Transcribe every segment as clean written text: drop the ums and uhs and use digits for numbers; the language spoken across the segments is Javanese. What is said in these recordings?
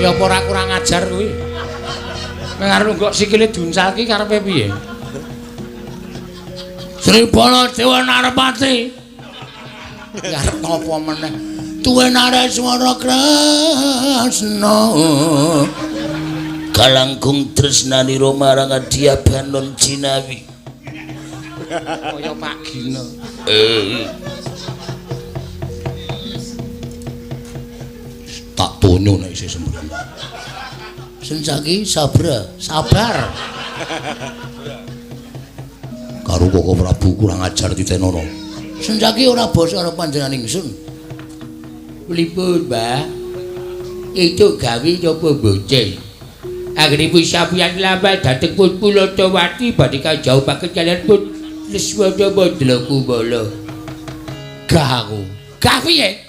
Ya apa ora kurang ajar kuwi? Nek arep kok sikile diuncal ki karepe piye? Sri Baladewa Narpati. Arep napa meneh? Tuwe Nareswara Kresna. Kalangkung tresnanira marang Adya Banon Jinawi. Kaya Pak Gino. Tak tonyo nek isih sembrono. Senjaki sabra, sabar. Karo Koko Prabu kurang ajar titenono. Senjaki ora basa karo panjenengan ingsun. Pripun, Mbah? Itu gawe napa mboten? Anggenipun sampeyan lambat dhateng pun Pulotowati badhe kajauhaken kaliyan pun Lesmana Mandra Kumala. Gah aku. Gah piye?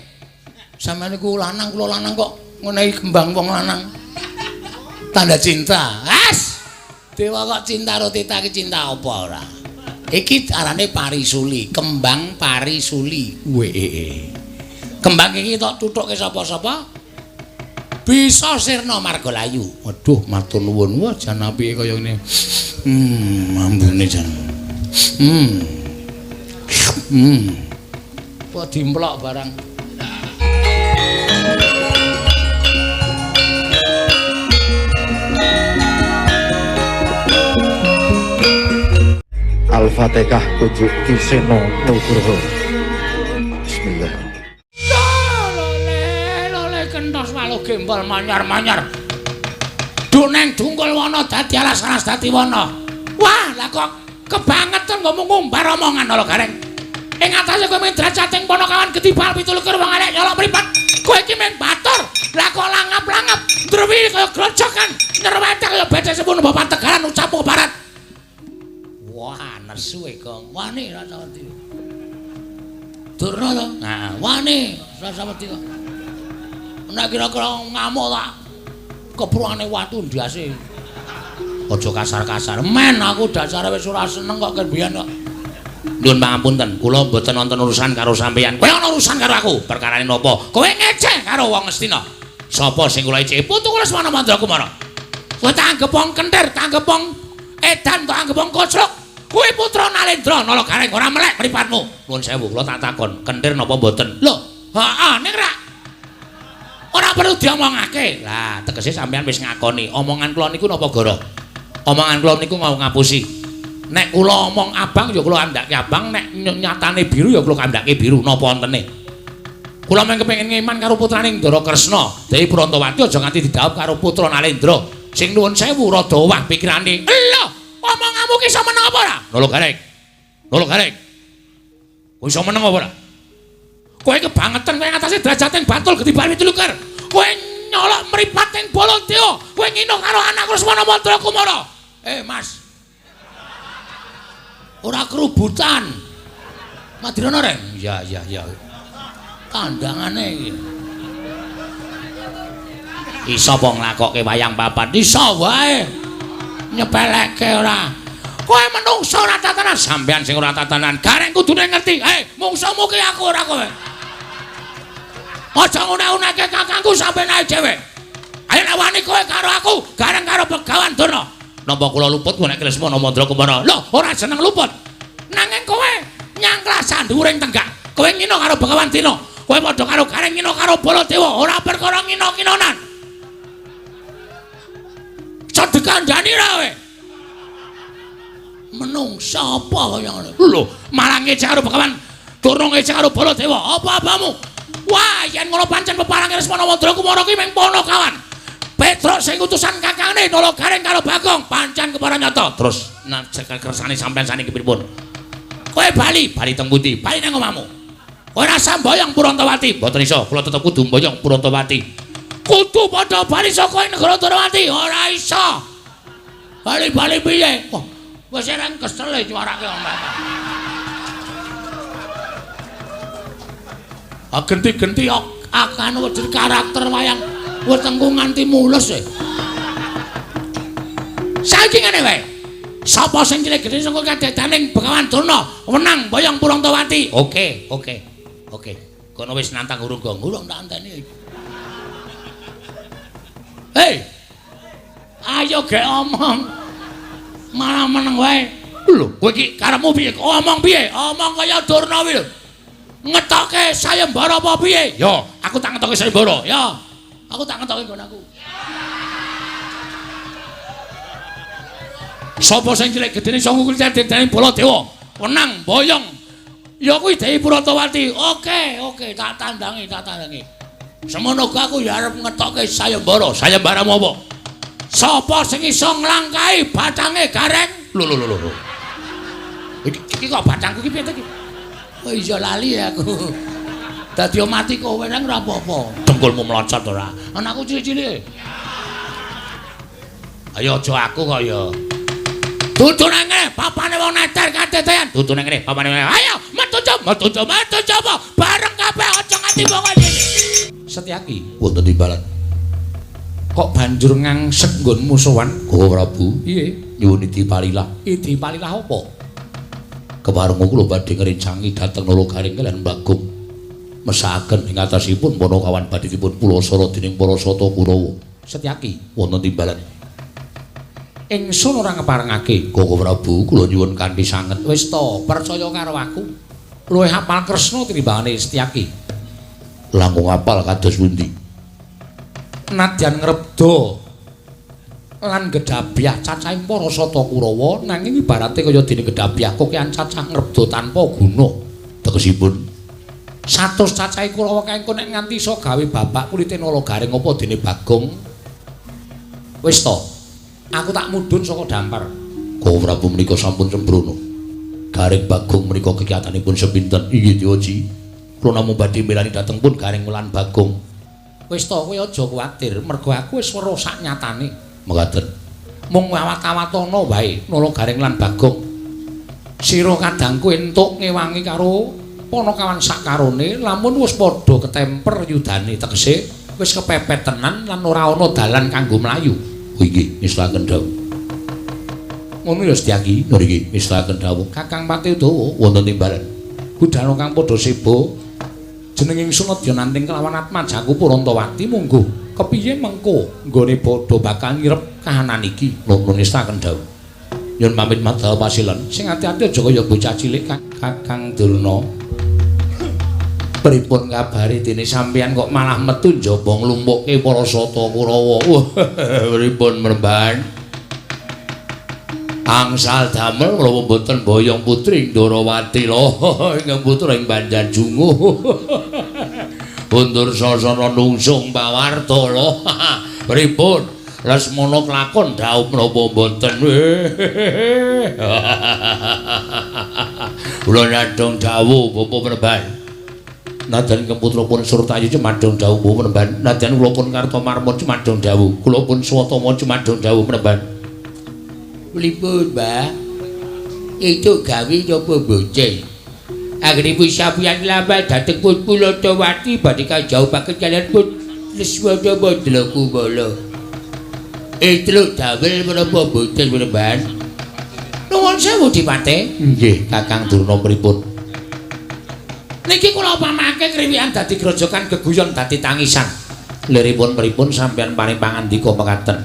Sampeyan niku lanang, kula lanang kok ngenehi kembang wong lanang. Tanda cinta. As. Dewa kok cinta karo tita ki cinta apa ora? Iki arane parisuli, kembang parisuli. Weh. Kembang iki tok tuthukke sapa-sapa bisa sirna marga layu. Waduh, matur nuwun. Wah, jan apike kaya ngene. Ambune jan. Kok dimplok barang. Al-Fatihah kunjuk Ki Seno Nugroho. Bismillah. Lole, lole kentos waluh gembol manyar-manyar. Duneng dungkul wana dadi alas-alas dadi wana. Wah, lah kok kebangetan ngomong ngumbar omongan lho Gareng. Ing atase kowe mung drajating ponokawan getibal 27 wong elek nyolok mripat. Kowe iki mung batur. Lah kok langap-langap ndrewi kaya grojokan, nyerwete kaya becek sepun bapak Tegalan ucapmu barat. Wah, nesu e, Gong. Wani rasa wedi. Durna to? Nah, wani rasa wedi kok. Nek kira-kira ngamuk tak kepruane watu ndase. Aja kasar-kasar. Men aku dasare wis ora seneng kok ken biyen kok. Nyuwun pangapunten, kula mboten wonten urusan karo sampeyan. Kowe ana urusan karo aku. Perkarane napa? Kowe ngeceh karo wong Ngastina. Sapa sing kula eceh? Putu Lesmana Mandra Kumara. Kowe tak anggep wong kentir, tak anggep wong edan, tak anggep wong koclok. Kowe putra Nalendra Nala Gareng ora melek mripatmu. Nuwun sewu, kula tak takon, kentir napa mboten? Lho, heeh, ning ra. Ora perlu diomongake. Lah, tegese sampeyan wis ngakoni omongan kula niku napa goro? Omongan kula niku mau ngapusi. Nek kula omong abang ya kula kandhake abang, nek nyatane biru ya kula kandhake biru, napa wontene? Kula mung kepengin ngeman karo putrane Ndara Kresna, Dewi Prantawati aja nganti didhawuh karo putra Nalendra. Sing nuwun sewu rada owah pikirane. Lho, omonganmu ki iso meneng apa ora? Nolo Gareng. Nolo Gareng. Kowe iso meneng apa ora? Kowe kebangetan kowe ngatasé drajating Bantul Getibar 27. Kowe nyolok mripat ing Baladewa, kowe ngino karo anak Lesmana Mandra Kumara. Mas. Ora kerubutan. Madirana Reng. Iya, iya, iya. Kandhangane iki. Iso apa nglakokke wayang papat? Iso wae. Nyepelekke ora. Kowe menungso ora tatanan, sampean sing ora tatanan. Gareng kudune ngerti. Mungsuhmu ki aku ora kowe. Aja ngune-uneke kakangku sampeyan ae dhewe. Ayo nek wani kowe karo aku, Gareng karo Begawan Durna. Napa kula luput nek Lesmana Mandra Kumara? Lho, ora jeneng luput. Nanging kowe nyangklah sandhuwuring tenggak. Kowe ngino karo Begawan Dina. Kowe padha karo Gareng ngino karo Baladewa, ora perkara ngino-kinonan. Cedhek kandhani ra kowe. Menungsa apa kaya ngono? Lho, malah ngecek karo Begawan Durna, ngecek karo Baladewa. Apa-apamu? Wah, yen ngono pancen peparange Lesmana Mandra Kumara ki mung ponokawan. Petruk sing utusan kakangne Nala Gareng karo Bagong pancen kepara nyata. Terus nek kersane sampean saniki pripun? Kowe bali, bali teng pundi? Bali nang omahmu. Kowe ora samboyong Purantawati. Mboten iso, kula tetep kudu mboyong Purantawati. Kudu padha bali saka negara Dwarawati. Ora iso. Bali-bali piye? Wah, wis ereng kesel e nyuarake omah. Ah genti-genti akan wujud karakter wayang wetengku nganti mulus e. Saiki ngene wae. Sapa sing cilik gedhe saka kadedaning Begawan Durna wenang mboyong Purantawati. Oke, oke. Oke. Kono wis nantang urung gong, urung tak anteni. Hei. Ayo gek omong. Malah meneng wae. Lho, kowe iki karepmu piye? Omong piye? Omong kaya Durna kuwi lho. Ngetoke sayembara apa piye? Yo, aku tak ngetoke sayembara. Ya. Aku tak ngetoke nggon aku. Sapa sing cilik gedene iso ngukul dening Baladewa? Wenang boyong. Ya kuwi Dewi Puratawati. Oke, oke, tak tandangi, tak tandangi. Semono aku ya arep ngetoke sayembara. Sayembaramu apa? Sapa sing iso nglangkahi bacange Gareng? Lho lho lho lho. Iki kok bacangku iki piye to iki? Oh iya lali aku. Dadi mati kowe nang ora apa-apa. Dengkulmu mlocot ora? Anakku cilik-cilik. Ayo aja aku kok ya. Dudu nang ngene, papane wong neter katetean. Dudu nang ngene, papane. Ayo, metu coba, metu coba, metu coba. Bareng kabeh aja nganti wong iki. Setyaki wonten timbalan. Kok banjur ngangsek nggonmu sowan? Koko Prabu. Piye? Nyuwun idi palilah. Idi palilah apa? Kepareng kula badhe ngrencangi dhateng Nala Gareng lan Bagong. Mesakaken ing atasipun Panakawan badhipun pulasara dening para sata Kurawa. Setyaki wonten timbalan. Ingsun ora ngeparengake. Koko Prabu, kula nyuwun kanthi sanget. Wis to, percaya karo aku. Luwih hafal Kresna tinimbangane Setyaki. Langkung apal kados pundi? Nadyan ngrebda lan gedhabyah cacahing para sata Kurawa, nanging ibarate kaya dene gedhabyah kokean cacah ngrebda tanpa guna. Tegesipun 100 cacahe Kurawa kae engko nek nganti iso gawe babak kulite Nala Gareng apa dene Bagong. Wis to, aku tak mudhun saka dampar. Koko Prabu menika sampun sembrono. Gareng Bagong menika kegiatanipun sepinten? Inggih Dewaji. Kula namung badhe milani dhateng pun Gareng lan Bagong. Wis to, kowe aja kuwatir, mergo aku wis weruh sak nyatane. Mekaten. Mung awat-awatana wae Nala Gareng lan Bagong. Sira kadangku entuk ngewangi karo Panakawan sakarone, lamun wis padha ketemper yudane, tegese wis kepepet tenan lan ora ana dalan kanggo mlayu. Oh inggih, ngestakaken dawuh. Ngono ya Setyaki. Nggih, ngestakaken dawuh. Kakang Pati Udawa wonten timbalan. Budhana kang padha seba. Jeneng ingsun adya nanting kelawan atmajaku Purantawati mungguh. Kepiye mengko nggone padha bakal ngirep kahanan iki? Nuwun ngestakaken dawuh. Nyuwun pamit madal pasilen. Sing ati-ati aja kaya bocah cilik Kakang Durna. Pripun kabare dene sampeyan kok malah metu njaba nglumpukke para sata Kurawa? Pripun mremban? Angsal damel kula mboten boyong putri Ndorowati lho ingkang putra ing Banjarjungu. Undur sasana nungsung pawarta lho. Pripun? Lesmana klakon dhaup menapa mboten? Kula nyadong dawuh Bapak Mremban. Nadyan ingkang putra pun Surtayu cumadong dawuh Bapak Mremban. Nadyan kula pun Kartomarma cumadong dawuh. Kula pun Swatama cumadong dawuh Mremban. Pripun, Mbah? Itu gawe napa mboten? Anggenipun sampeyan lambat dhateng pun Pulatawati badhe kajauhaken kaliyan pun Lesmana Mandrakumala. Etruk damel menapa mboten, Mremban? Nuwun sewu Dipate. Nggih, Kakang Durna pripun? Niki kula pamake kriwikan dadi grojokan geguyon dadi tangisan. Liripun pripun sampeyan paring pangandika mekaten?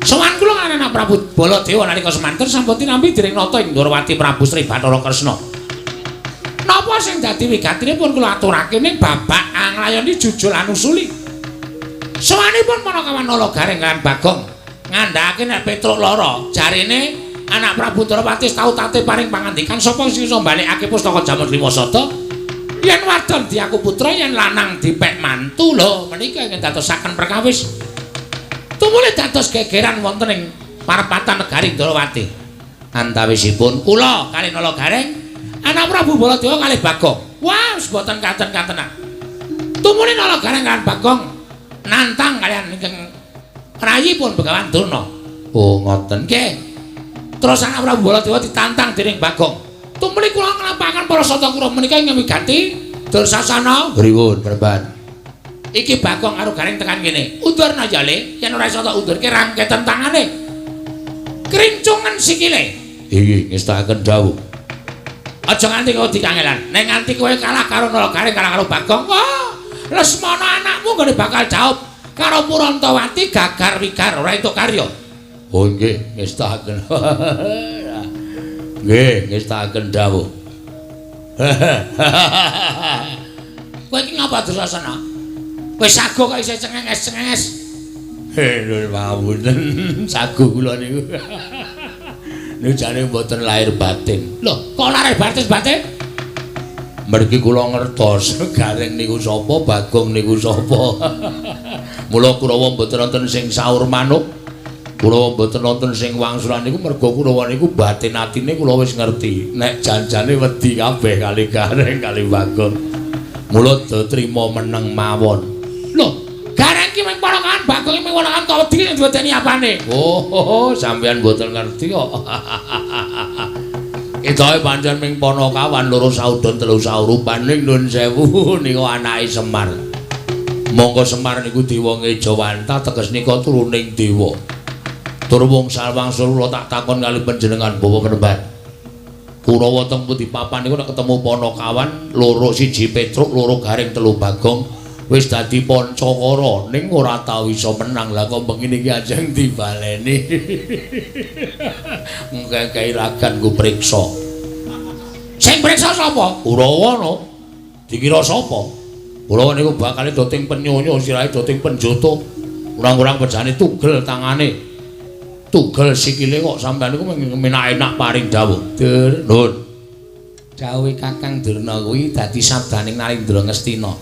Sowan kula kaliyan anak Prabu Baladewa nalika semanten sampun tinampi dening nata ing Ndorowati Prabu Sri Bathara Kresna. Napa sing dadi wigatinipun kula aturake ning babak anglayoni jujul anusuli. Sowanipun Panakawan Nala Gareng lan Bagong ngandhakake nek Petruk lara, jarine anak Prabu Ndorowati tau tate paring pangandikan sapa sing iso mbalekake pustaka Jamus Limasada? Yen wadon diaku putra, yen lanang dipek mantu lho. Menika ingkang dadosaken perkawis. Tumuli dados gegeran wonten ing parepatan negari Ndorowati. Antawisipun kula kalih Nala Gareng, anak Prabu Baladewa kalih Bagong. Wah, wis boten katen-katenan. Tumuli Nala Gareng lan Bagong nantang kaliyan ingkang rayipun Begawan Durna. Oh, ngoten. Nggih. Terus anak Prabu Baladewa ditantang dening Bagong. Tumuli kula nglampahaken para sata Kurawa menika ingkang wigati Dursasana. Pripun, Mremban? Iki Bagong karo Gareng tekan kene. Undurna ya Le, yen ora iso tak undurke rangketen tangane. Krincungan sikile. Inggih, ngestakaken dawuh. Aja nganti kowe dikangelan. Nek nganti kowe kalah karo Nala Gareng, kalah karo Bagong, wah, Lesmana anakmu nggone bakal jaup. Karo Purantawati gagar wigar ora entuk karya. Oh nggih, ngestahaken. Nggih, ngestahaken dawuh. Kowe iki ngapa Dursasana? Kowe sago kok isih cengenges-cengenges. Heh, pangapunten. Sago kula niku. Niku jane mboten lahir batin. Lho, kok lahir batin-batin? Mergi kula ngertos Gareng niku sapa, Bagong niku sapa. Mula Kurawa mboten wonten sing saur manuk. Kurawa mboten wonten sing wangsulan niku merga Kurawa niku batin atine kula wis ngerti. Nek janjane wedi kabeh kali Gareng kali Bagong. Mula do trima meneng mawon. Lho, Gareng ki mung ponakan, Bagong ki mung ponakan kok wedi sing diwedeni apane? Oh, sampeyan mboten ngerti kok. Ketoke pancen ming panakawan loro saudon telu saurupan ning nun sewu niku anake Semar. Monggo Semar niku dewa ngejawantah teges nika turuning dewa. Tur wong salwangsul kula tak takon kali panjenengan bawa penemban. Kurawa teng pundi papan niku nek ketemu panakawan loro siji Petruk loro Gareng telu Bagong wis dadi pancakara ning ora tau iso menang. Lah kok bengi niki ajeng dibaleni. Ngekeki ragan ku priksa. Sing priksa sapa? Kurawa no. Dikira sapa? Kurawa niku bakale doting penyonyo sirahe doting penjoto. Kurang-kurang bejane tugel tangane. Tugel sikile kok sampean niku menak-enak paring dawuh. Dur, nun. Dawuhe Kakang Durna kuwi dadi sabdaning Narendra Ngastina.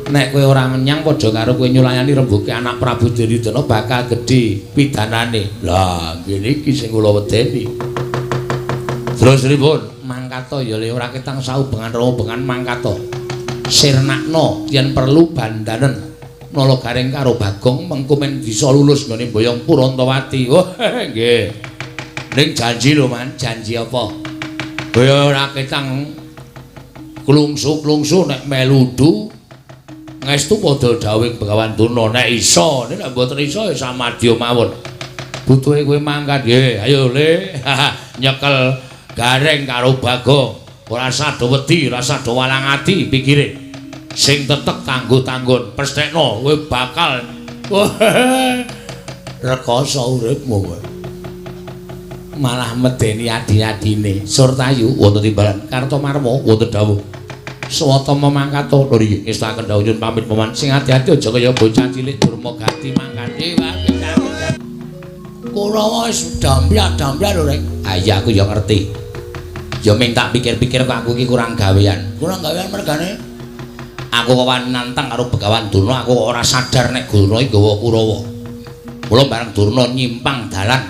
Nek kowe ora menyang padha karo kowe nyulayani rembuke anak Prabu Duryudana bakal gedhe pidanane. Lah, ngene iki sing kula wedeni. Terus pripun? Mangkata ya le ora ketang saubengan robengan mangkata. Sirnakno yen perlu bandanen. Nala Gareng karo Bagong mengko men bisa lulus nggone Boyong Purantawati. Oh, nggih. Ning janji lho, Man, janji apa? Kowe ora ketang klungsu-klungsu nek meludu ngestu padha dawuhing Begawan Durna nek iso, nek mboten iso ya samadya mawon. Butuhe kowe mangkat nggih, ayo le. Nyekel Gareng karo Bagong. Ora sado wedi, ora sado walang ati pikire. Sing tetek tangguh-tanggun, pesthekno kowe bakal rekoso uripmu kowe. Malah medeni adi-adine. Surtayu wonten timbalan Kartomarma wonten dawuh. Swatama mangkata lho iki ngestaken dawuh nyuwun pamit paman sing ati-ati aja kaya bocah cilik durma gati mangkate wae. Kurawa wis dampyak-dampyak lho rek. Ah iya aku ya ngerti. Ya ming tak pikir-pikir kok aku iki kurang gawean. Kurang gawean mergane? Aku kok wani nantang karo Begawan Durna, aku kok ora sadar nek Durna iki nggawa Kurawa. Mula bareng Durna nyimpang dalan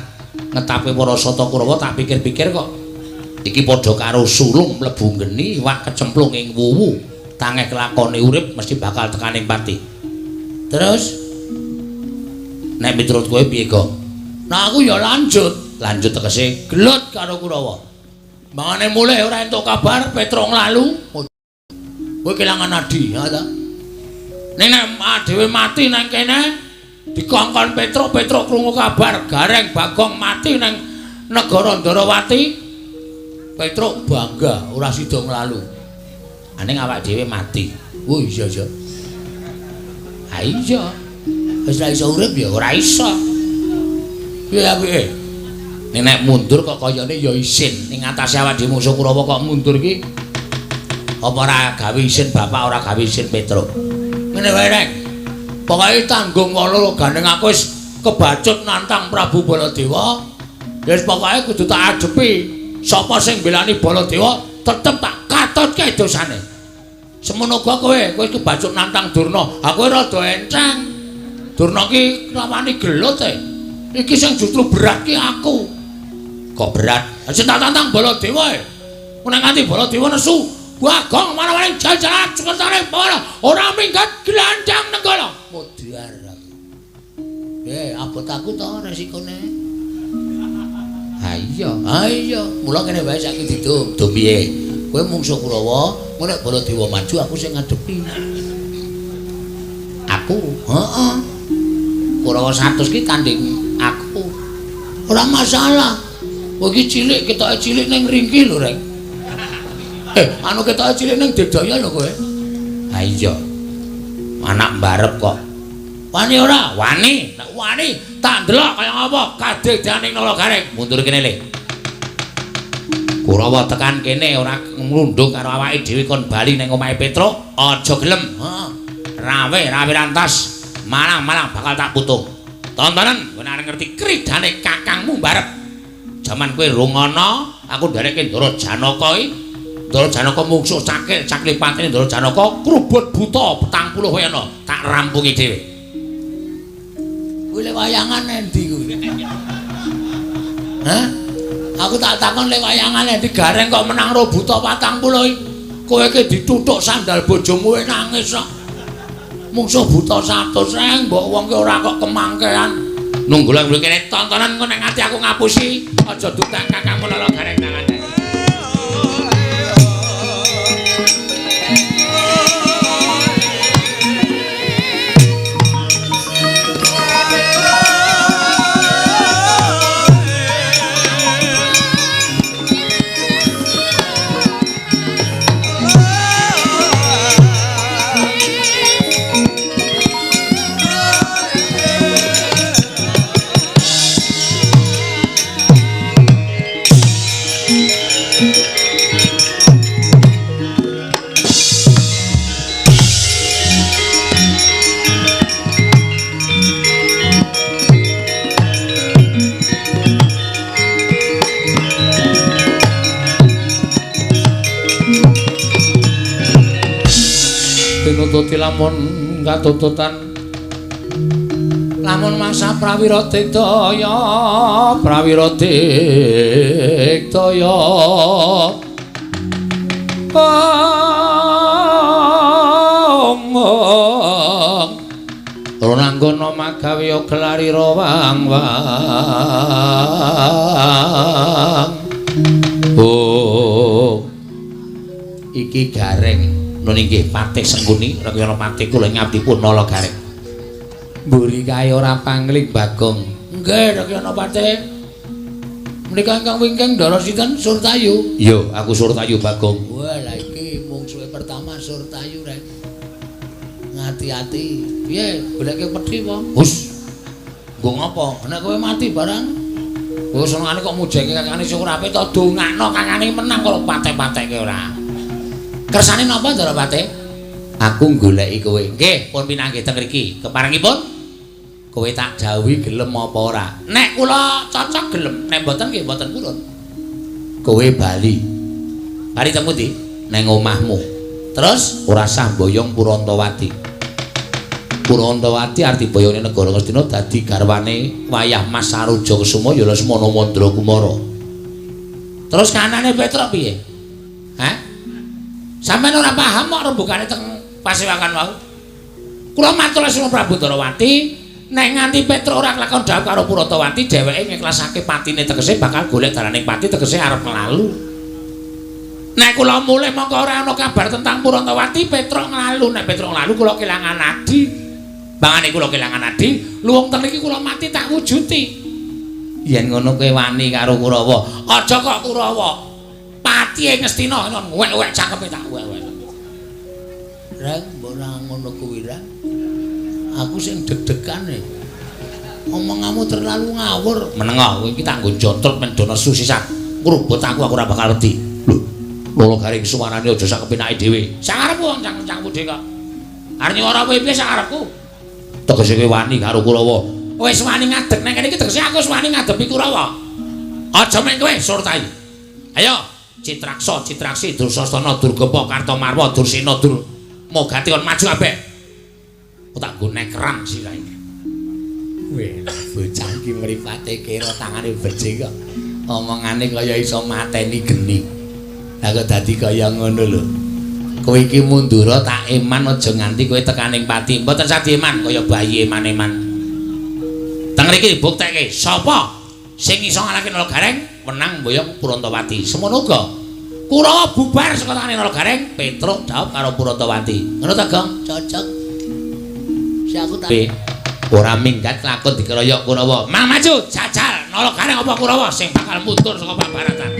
ngetape para sata Kurawa tak pikir-pikir kok iki padha karo sulung mlebu geni iwak kecemplung ing wuwu tangeh kelakone urip mesti bakal tekaning pati. Terus nek miturut kowe piye, Gong? Nah aku ya lanjut. Lanjut tegese gelut karo Kurawa. Mangane mulih ora entuk kabar Petruk nglalu. Kowe kelangan adi, ya ta? Ning nek dhewe mati nang kene dikongkon Petruk, Petruk krungu kabar Gareng Bagong mati nang negara Ndarawati. Petruk bangga ora sida nglalu. Aning awak dhewe mati. Oh iya iya. Ha iya. Wis ora iso urip ya ora iso. Piye apike? Ning nek mundur kok kayane ya isin. Ning atase awak dhewe musuh Kurawa kok mundur iki apa ora gawe isin bapak ora gawe isin Petruk. Ngene wae rek. Pokoke tanggung wala gandeng aku wis kebacut nantang Prabu Baladewa. Wis pokoke kudu tak adepi. Sapa sing mbelani Baladewa tetep tak katutke dosane. Semono uga kowe, kowe kebacut nantang Durna. Aku rada enteng. Durna ki rawani gelut e. Iki sing justru berat ki aku. Kok berat? Sing tak tantang Baladewa e. Nek nganti Baladewa nesu, Bagong mana-mana jalan-jalan sukertane para ora minggat gelandang nenggala. Modar aku. Abot aku to resikone. Ha iya, ha iya. Mula kene wae saiki didum. Dum piye? Kowe mungsuh Kurawa, engko nek Baladewa maju aku sing ngadepi. Aku? Heeh. Kurawa 100 ki tanding aku. Ora masalah. Kowe iki cilik, ketoke cilik ning ringki lho, Rek. Anu ketoke cilik ning Digdaya lho kowe. Ha iya. Anak mbarep kok. Wani ora? Wani. Nek wani tak ndelok kaya ngapa kadegdaning Nala Gareng. Mundur kene le. Kurawa tekan kene ora nglundung karo awake dhewe kon bali ning omahe Petruk, aja gelem. Heeh. Rawe rawe rantas, malang-malang bakal tak putung. Tontonan kowe nek ngerti kridane kakangmu mbarep. Jaman kowe rung ana, aku nderekke Ndara Janaka iki. Ndara Janaka mungsuh cakil, cakil patine Ndara Janaka krubut buta 40 kowe ana, tak rampungi dhewe. Kuwi le wayangan endi kuwi? Hah? Aku tak takon le wayangan endi Gareng kok menang ro buta 40 iki. Kowe iki dituthuk sandal bojomu nangis kok. Mungsuh buta 100 reng mbok wong ki ora kok kemangkean. Nunggu lang kene tontonan engko nek nganti aku ngapusi, aja dutak kakangmu Nala Gareng tangan. Tinututi lamun katututan lamun masa prawira digdaya prawira digdaya ong ronanggana magawe gelari rawang wang oh iki Gareng nun inggih Patih Sengkuni Rekyana Patih kula ngabdi pun Nala Gareng. Mburi kae ora pangling Bagong. Nggih Rekyana Patih. Menika ingkang wingking Ndara sinten Surtayu? Iya, aku Surtayu Bagong. Wah, lha iki mungsuhe pertama Surtayu rek. Ngati-ati. Piye goleke pedhi apa? Hus. Nggo ngapa? Nek kowe mati barang. Kowe senengane kok mujenge kakane sing ora apik to dongakno kakane menang kok pate-pateke ora. Kersane napa Ndara Patih? Aku goleki kowe. Nggih, pun pinanggih teng mriki. Keparengipun kowe tak dawuhi gelem apa ora? Nek kula cocok gelem, nek mboten nggih mboten purun. Kowe bali. Bali teng pundi? Neng omahmu. Terus ora sah boyong Purantawati. Purantawati arti boyone negara Ngastina dadi garwane wayah Mas Saruja Kesuma ya Lesmana Mandra Kumara. Terus kanane Petruk piye? Hah? Sampeyan ora paham kok rembugane teng pasewakan wau. Kula matur Lesmana Prabu Ndarawati, nek nganti Petruk ora kelakon dhawuh karo Purantawati, dheweke ngiklasake patine tegese bakal golek dalaning pati tegese arep nglalu. Nek kula mulih mongko ora ana kabar tentang Purantawati, Petruk nglalu. Nek Petruk nglalu kula kelangan adi. Bangane kula kelangan adi, luwung teng iki kula mati tak wujuti. Yen ngono kowe wani karo Kurawa. Aja kok Kurawa. Pati Ngastina wek-wek cangkeme tak wek-wek. Reng mbok ora ngono kuwi ra. Aku sing deg-degan e. Omonganmu terlalu ngawur. Menengah kowe iki tak nggo jontrot men do nesu sisan. Ngrubut aku ora bakal wedi. Lho, Lolo Garing suarane aja sak kepenake dhewe. Sakarepku wong cangkem-cangkemmu dhewe kok. Arep nyuwara kowe piye sakarepku? Tegese kowe wani karo Kurawa. Wis wani ngadeg nang kene iki tegese aku wis wani ngadepi Kurawa. Aja mung kowe Surtayu. Ayo Citraksa, Citraksi, Dursasana, Durgapa, Kartamarwa, Dursena, Dur Mogati kon maju kabeh. Aku tak nggo nekeran sirahe. Weh, bocah iki mripate kira tangane becik kok. Omongane kaya iso mateni geni. Lah kok dadi kaya ngono lho. Kowe iki mundura tak eman aja nganti kowe tekaning pati. Mboten sadi eman kaya bayi eman-eman. Teng mriki dibuktekke sapa sing iso ngalahke Nala Gareng menang mboyong Purantawati. Semono uga Kurawa bubar saka tangane Nala Gareng, Petruk dhawuh karo Purantawati. Ngono ta, Gong? Cocok. Si aku tak ora minggat lakon dikeroyok Kurawa. Mang maju, jajal Nala Gareng apa Kurawa sing bakal mundur saka pabaratan.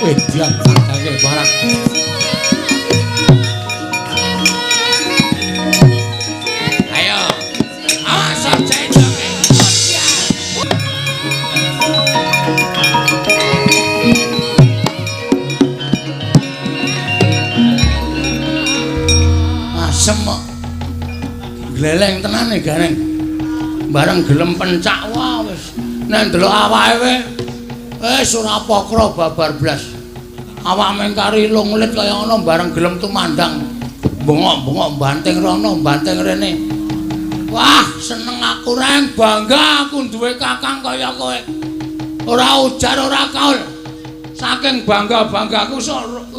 Edian kakangke barang. Ayo. Awas aja endoke. Asem kok. Gleleng tenan e Gareng. Bareng gelem pencak wah wis. Nek ndelok awake wis ora pokro babar blas. Awak mengkari lunglit kaya ngono bareng gelem tumandang. Bengok-bengok banting rono, banting rene. Wah, seneng aku Reng, bangga aku duwe kakang kaya kowe. Ora ujar ora kaul. Saking bangga-banggaku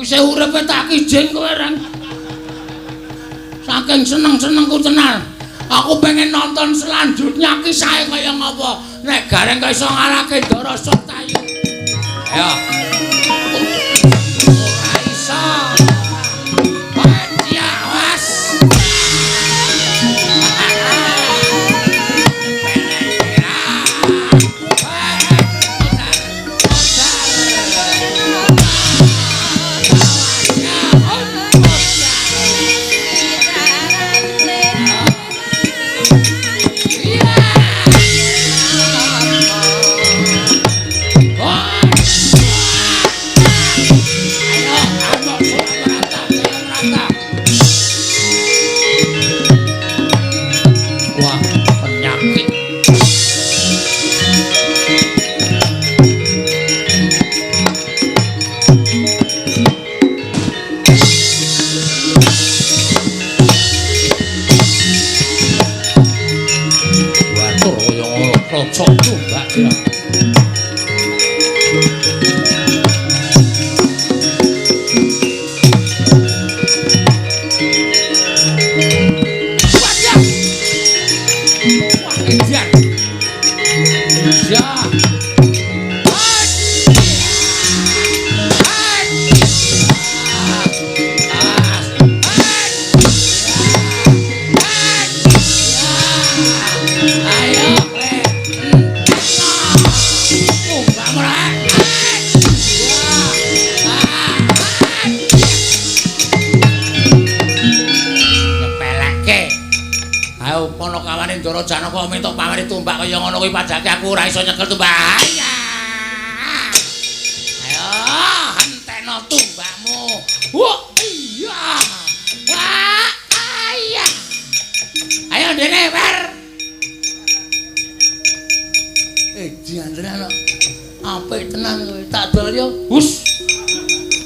isih uripe tak kijing kowe Reng. Saking seneng-senengku tenan. Aku pengen nonton selanjutnya kisahe kaya ngapa. Nek Gareng kok iso ngalahke Ndara Sutayu. Ayo. Ora iso. Panci awas. Wah, penyakit. Watur kaya ngono, klocok tumbak sira. Wajah. Wah, edan. Ya. Ayo, Nyepeleke. Ayo Panakawane Ndara Janaka minta pamrih tumbak kaya ngono kuwi padake aku ora iso nyekel tumbak. Ayo, hentekno tumbakmu. Wah, iya. Wah, iya. Ayo dene, Wer. Dian tenan kok. Apik tenan kowe. Tak dol yo. Hus.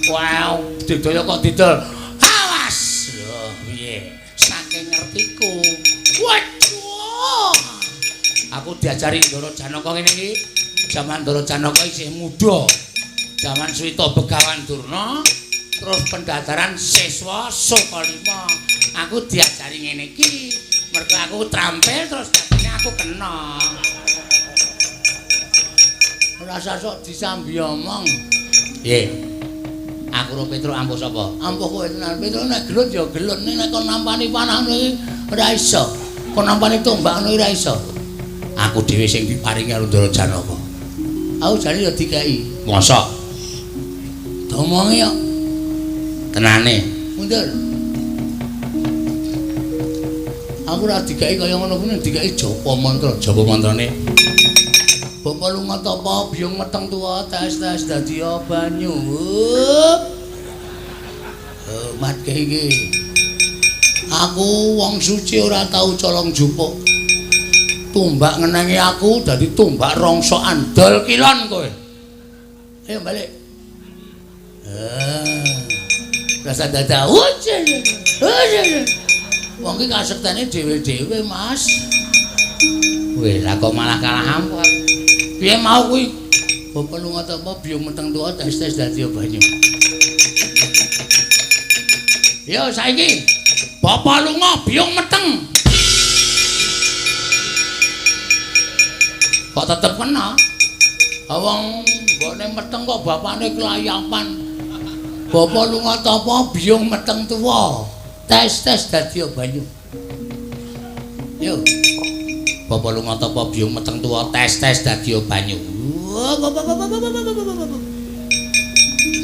Wow, didol kok didol. Awas. Lho, piye? Saking ngertiku. Waduh. Aku diajari Ndara Janaka ngene iki. Jaman Ndara Janaka isih muda. Jaman Swita Begawan Durna, terus pendadaran siswa Sukalima. Aku diajari ngene iki. Mergo aku trampil terus dadine aku kena. Ora usah sok disambi omong. Piye? Aku ro Petruk ampuh sapa? Ampuh kowe tenan. Petruk nek gelut ya gelut, ning nek kon nampani panah ngono iki ora iso. Kon nampani tombak ngono ora iso. Aku dhewe sing diparingi karo Ndara Janaka. Aku jane ya dikeki. Mosok? Domongi kok. Tenane. Mundur. Aku ora dikeki kaya ngono kuwi, dikeki japa mantra. Japa mantrane? Bapa lunga tapa biyung meteng tuwa tes-tes dadi banyu. Matke iki. Aku wong suci ora tau colong jupuk. Tumbak ngenengi aku dadi tumbak rongsokan dol kilon kowe. Ayo balik. Rasa dada. Wong iki kasektene dhewe-dhewe, Mas. Weh, lah kok malah kalah ampuh. Piye mau kuwi? Bapa lunga tapa biyung meteng tuwa tes-tes dadi banyu. Yo saiki bapa lunga biyung meteng. Kok tetep kena? Wong mbokne meteng kok bapane kelayapan. Bapa lunga tapa biyung meteng tuwa. Tes-tes dadi banyu. Yo. Bapa lunga tapa biyung meteng tuwa tes-tes dadi banyu.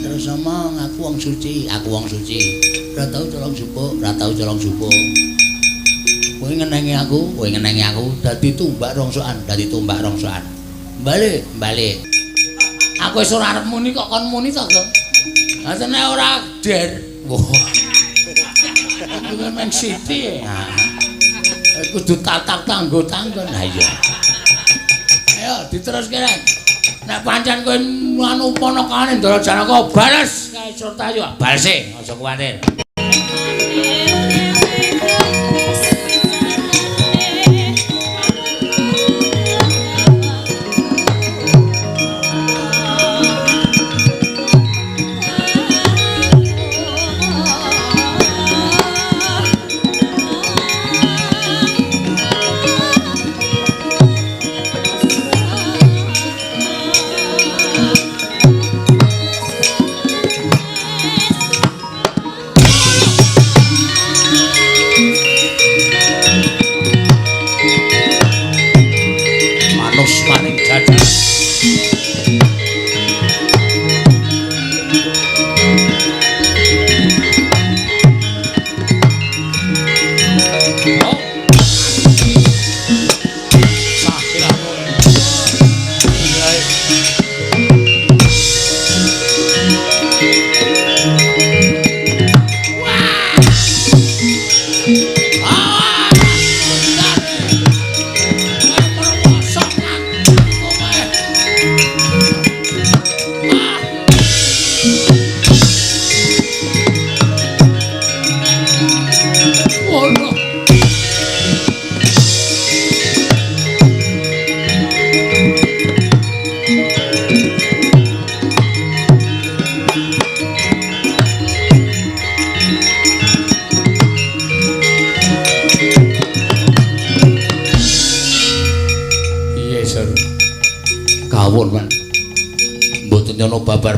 Terus Wis omong aku wong suci, aku wong suci. Ora tau colong jupuk, ora tau colong jupuk. Kowe ngenengi aku, kowe ngenengi aku dadi tumbak rongsokan, dadi tumbak rongsokan. Balik, balik. Aku wis ora arep muni kok kon muni to, Gong. Lah tenan ora der. Wah. Iku men siti. Kudu tatak tanggo-tanggon. Ha iya. Ayo diteruske rek. Nek pancen kowe anu ponakane Ndara Janaka bales kae Surtayu. Balese, aja kuwatir.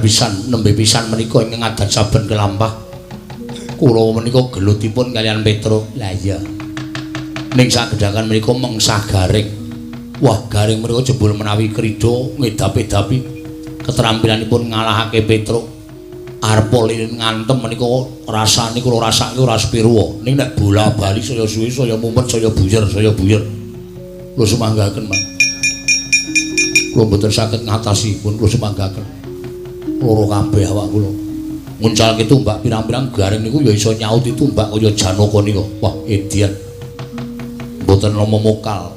Pisan nembe pisan menika ingkang adat saben kelampah kula menika gelutipun kaliyan Petruk. Lah iya, ning sagedhakan menika mengsah Garing. Wah, Garing menika jebul menawi krida ngedap-edapi ketrampilanipun ngalahake Petruk. Arpa lilin ngantem menika rasane kula rasake ora sepirwa, ning nek bola-bali saya suwe saya mumet saya buyer saya buyer. Kula sumanggaken, Mas. Kula mboten saged ngatasi pun kula sumanggaken. Loro kabeh awak kula. Nguncalke tumbak pirang-pirang Garing niku ya iso nyauti tumbak kaya Janaka nika. Wah, edian. Mboten nama mokal.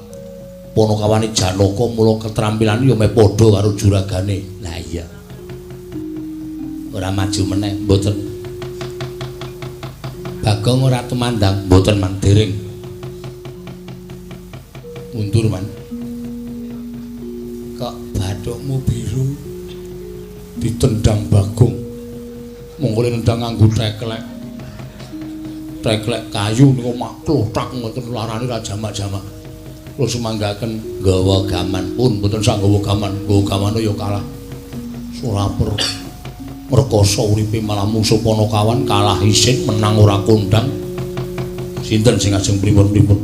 Panakawane Janaka mula ketrampilane ya meh padha karo juragane. Lah iya. Ora maju meneh, mboten. Bagong ora tumandang, mboten man dereng. Mundur man. Kok bathukmu biru? Ditendang Bagong. Monggo nendang nganggo teklek. Teklek kayu niku maklothak ngoten larane ra jamak-jamak. Kula sumanggaken nggawa gaman pun mboten sak nggawa gaman, nggawa gamane ya kalah. Suraper ngrekoso uripe malah mungsuh Panakawan kalah isin menang ora kondang. Sinten sing ajeng pripun-pripun?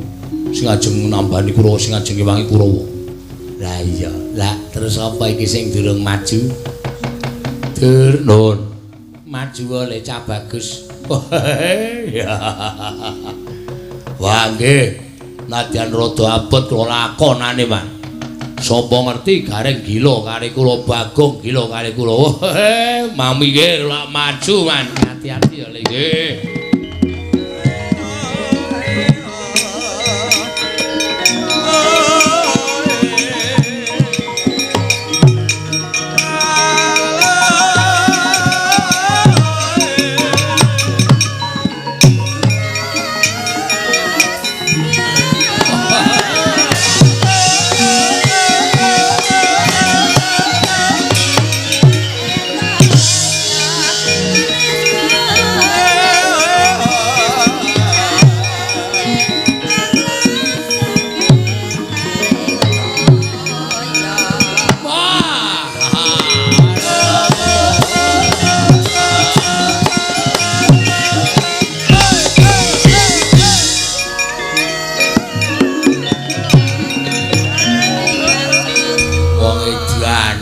Sing ajeng nambani Kurawa, sing ajeng ngewangi Kurawa. Lah iya, lah terus apa iki sing durung maju? Dur nun maju oleh cah bagus. Wah nggih, nadyan rada abot kula lakonane, Mas. Sapa ngerti Gareng gila karo kula, Bagong gila karo kula. Mami nggih lak maju, Man. Hati-hati ya le nggih.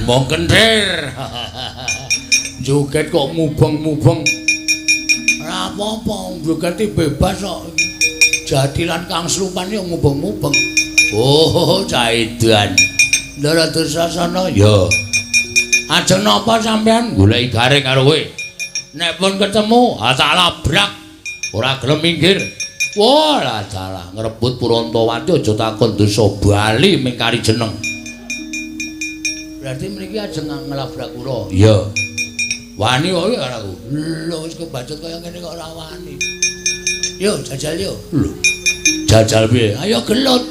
Wong kenthir. Joget kok mubeng-mubeng. Ora apa-apa, jogete bebas kok. Jatilan Kang Slupan yo mubeng-mubeng. Oh, caidan. Ndara Dursasana ya. Ajeng napa sampean goleki Gareng karo kowe? Nek pun ketemu, ha tak labrak. Ora gelem minggir. Wah, lah dalah ngrebut Purantawati aja takon dosa bali mingkari jeneng. Berarti mriki ajeng nglabrak kula. Iya. Wani kok karo aku. Lho wis kebacut kaya ngene kok ora wani. Yo jajal yo. Lho. Jajal piye? Ayo gelut.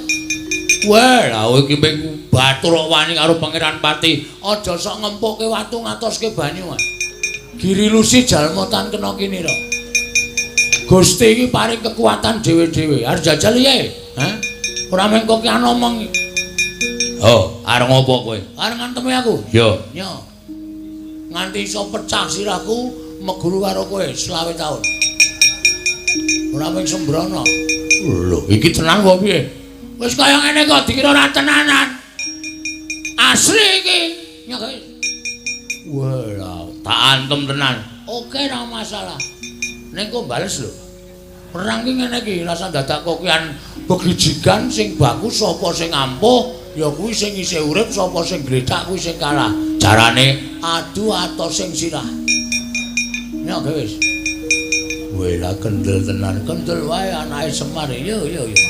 Wah, lah kowe iki mung batur kok wani karo Pangeran Pati. Aja sok ngempukke watu ngatoske banyu. Giri lusi jalma tan kena kinira. Gusti iki paring kekuatan dhewe-dhewe. Arep jajal piye? Hah? Ora mung kok ki omong. Oh, arep ngopo kowe? Arep ngantemi aku. Yo. Yo. Nganti iso pecah sirahku meguru karo kowe 25 taun. Ora mung sembrono. Lho, iki tenan kok piye? Wis kaya ngene kok dikira ora tenanan. Asli iki. Ya guys. Wah, tak antem tenan. Oke, ora masalah. Ning kok bales lho. Perang ki ngene iki, rasa dadak kokian begijigan sing baku sapa sing ampuh, ya kuwi sing isih urip, sapa sing gletak kuwi sing kalah. Carane adu atos sing sirah. Ya wis. Weh lah kendel tenan, kendel wae anake Semar. Yo yo yo.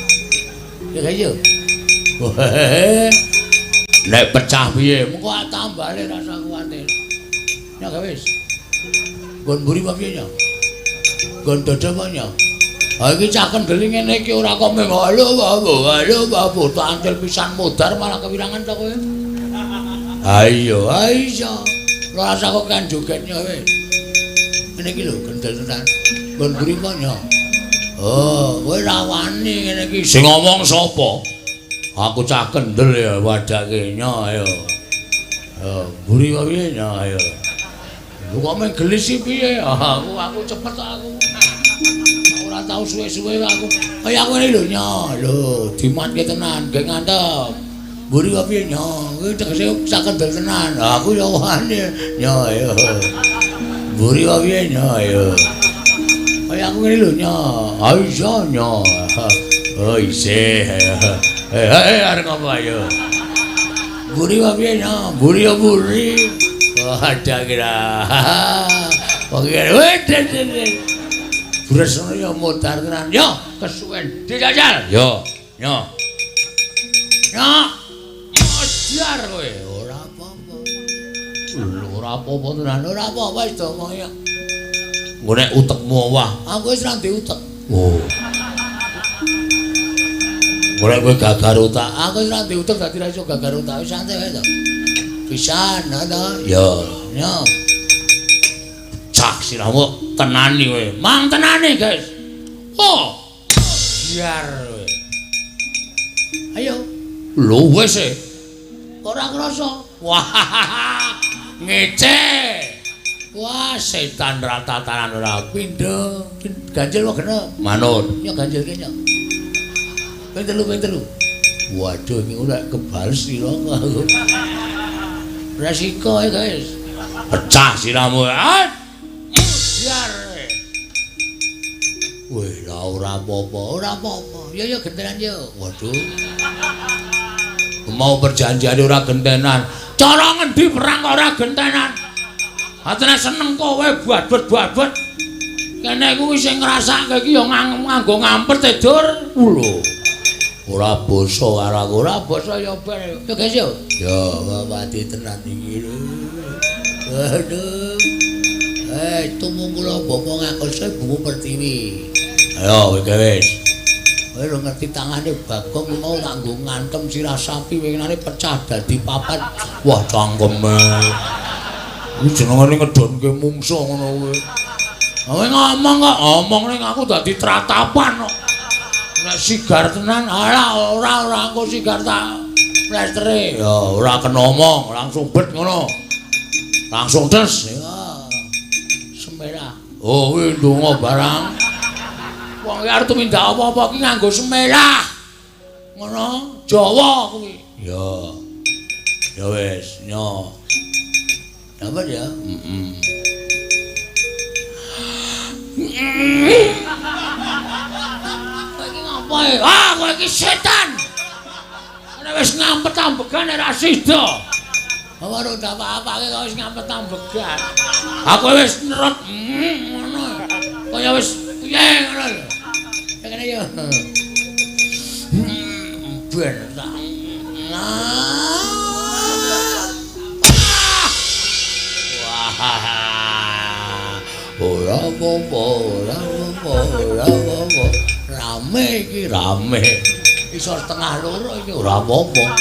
Ya yo. Nek pecah piye? Mengko tambale rasa kuwatir. Ya wis. Nggon mburi apa piye ya? Nggon dada apa ya? Ha iki cah kendel ngene iki ora kok mung halo halo halo tak antil pisan modar malah kewirangan ta kowe. Ayo, ayo. Rasa kok kan jogetnya kowe. Ngene iki lho kendel tenan. Nggon mburi apa ya? Oh, kowe ra wani ngene iki. Sing ngomong sapa? Aku cah kendel ya wadake nya ayo. Oh, mburi apa piye nya ayo. Lho kok mung gelis iki piye? Aku cepet aku. Ora tau suwe-suwe aku. Kaya aku ngene lho nya. Lho, dimatke tenan, gek ngantep. Mburi apa piye nya? Kuwi tegese cah kendel tenan. Aku ya wani nya ayo. Mburi apa piye nya ayo. Kaya aku ngene lho nya. Ha iya nya. Oh isih. Eh arep apa ayo. Mburi apa piye nya? Mburi ya mburi. Oh ada kira. Oke, weh. Bres ngono ya modar tenan. Yo kesuwen dijajal. Yo, yo. Yo. Modar kowe. Ora apa-apa. Lho ora apa-apa tenan. Ora apa-apa wis omong ya. Engko nek utekmu wah, aku wis ra ndek utek. Oh. Engko nek kowe gagar utak, aku wis ra ndek utek dadi ra iso gagar utak. Wis santai wae to. Pisan to. Yo, yo. Cah sirahmu tenani kowe. Mang tenani, guys. Oh. Biar kowe. Ayo. Lho wis e. Ora krasa. Wah. Ngece. Wah, setan ratatanan ora pindho. Ganjil wae genep. Manut. Ya ganjil ki ya. Ping telu, ping telu. Waduh, iki ora kebales sira aku. Resiko ya, guys. Pecah sirahmu. Ah. Biar. Weh, lah ora apa-apa, ora apa-apa. Ya ya gentenan yo. Waduh. Mau perjanjian ora gentenan. Cara ngendi perang kok ora gentenan? Atene seneng kowe babet-babet. Kene kuwi sing ngrasake iki ya nganggo ngampet e, Dur. Lho. Ora basa karo aku, ora basa ya ben. Yo guys yo. Ya mati tenan iki lho. Aduh. Tumung kula bapa ngakose Buku Pertiwi. Ayo kowe wis. Kowe lho ngerti tangane Bagong mau tak nggo ngantem sirah sapi winginane pecah dadi papat. Wah cangkeme. Kuwi jenengane ngedonke mungsuh ngono kuwi. Kowe ngomong kok, ngomong ning aku dadi tratapan kok. Nek sigar tenan, ora ora ora engko sigar tak plestere. Ya ora kena omong, langsung bet ngono. Langsung des. Ya. Semerah. Oh, kuwi ndonga barang. Wong iki arep tumindak apa-apa ki nganggo semerah. Ngono, Jawa kuwi. Ya. Ya wis, nyo. Dapat ya? Heeh. Kowe iki ngapa? Ah, kowe iki setan. Nek wis ngampet ambegan ora sida. Ora udah apa-apake kok wis ngampet ambegan. Aku wis nerot ngono. Kaya wis piye ngono lho. Kene yo. Ben tak. Wah. Ora apa-apa, ora apa-apa, ora apa-apa. Rame iki, rame. Iso 1:30 iki ora apa-apa.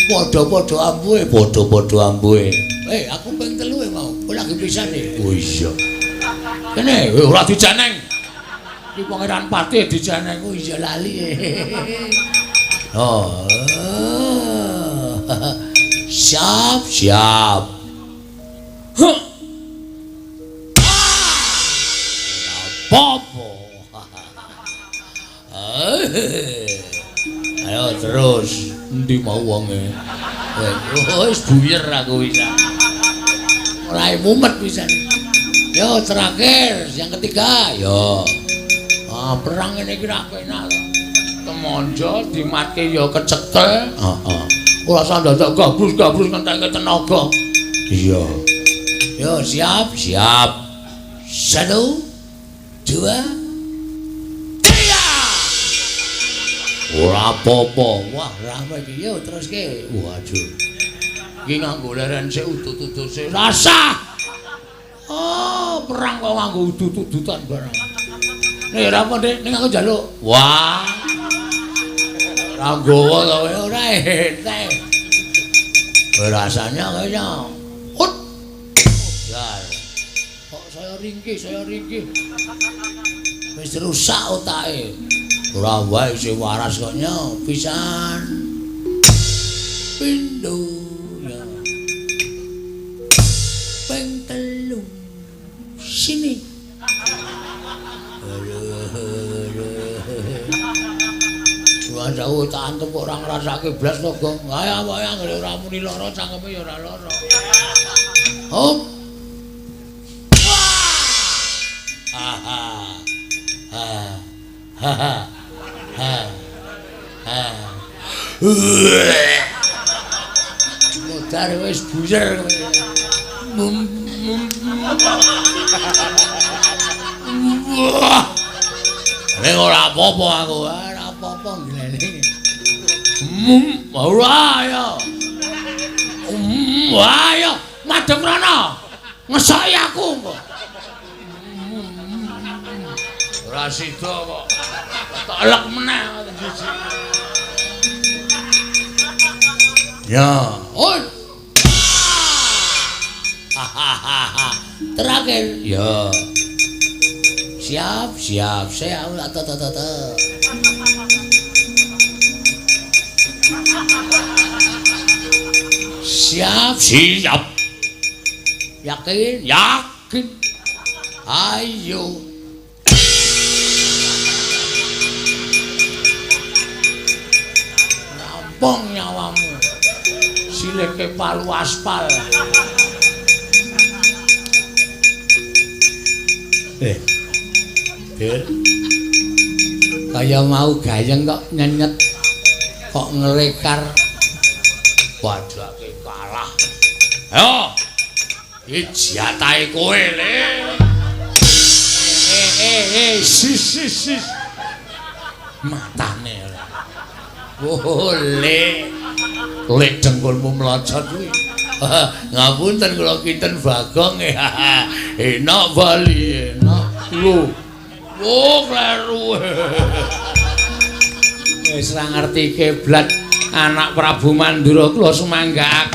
Padha-padha ambuhe, padha-padha ambuhe. Aku ping 3 mau. Kowe lagi pisan iki. Oh iya. Kene ora dijeneng. Iki Pangeran Patih dijeneng. Oh iya lali. Oh. Siap, siap. Huh. Apa-apa. Ayo terus. Endi mau wonge? Wis buyer aku bisa. Ora mumet pisan. Yo terakhir yang ketiga, yo. Ah, perang ngene iki ra penak to. Temonjo dimatke ya kecekel. Heeh. Ora usah dadak gabrus-gabrus ngentekke tenaga. Iya. Yo siap, siap. 1, 2, 3. Ora apa-apa. Wah, rame iki. Yo teruske. Waduh. Iki nganggo leren sik udut-udut sik. Rasah. Oh, perang kok nganggo udut-udutan barang. Nek ora apa, Dik, ning aku njaluk. Wah. Ora nggawa to kowe ora entek. Rasanya kaya ut. Jar. Kok saya ringkih, saya ringkih. Wis rusak otake. Ora wae isih waras kok nyo pisan. Pindho ya. Ping 3. Sini. Wah, jauh tak antem kok ora ngrasake blas to, Gong. Ayo wae anggere ora muni lara cangkeme ya ora lara. Hop. Ha ha. Ha. Ha ha. Ha. Ha. Modar wis buyer kowe. Ning ora apa-apa aku, ora apa-apa nglene. Ora ya. Wah ya, madhep rono. Ngesoki aku kok. Ora sida kok. Tak elek meneh siji. Ya, oi. Terakhir. Ya. Siap, siap. Saya ta. Siap, siap. Yakin, yakin. Ayo. Rampung nyawamu. Sileke palu aspal. Bil. Kaya mau gayeng kok nyenyet, kok ngelekar. Padake kalah. Ayo. Iki jatahe kowe, Le. Sis sis sis. Matane ora. Oh, Le. Lek dengkulmu mlocot kuwi. Ngapunten kula kinten Bagong. Enak bali, enak. Lho. Oh, kleru. Wis ora ngerti kiblat anak Prabu Mandura kula sumanggaaken.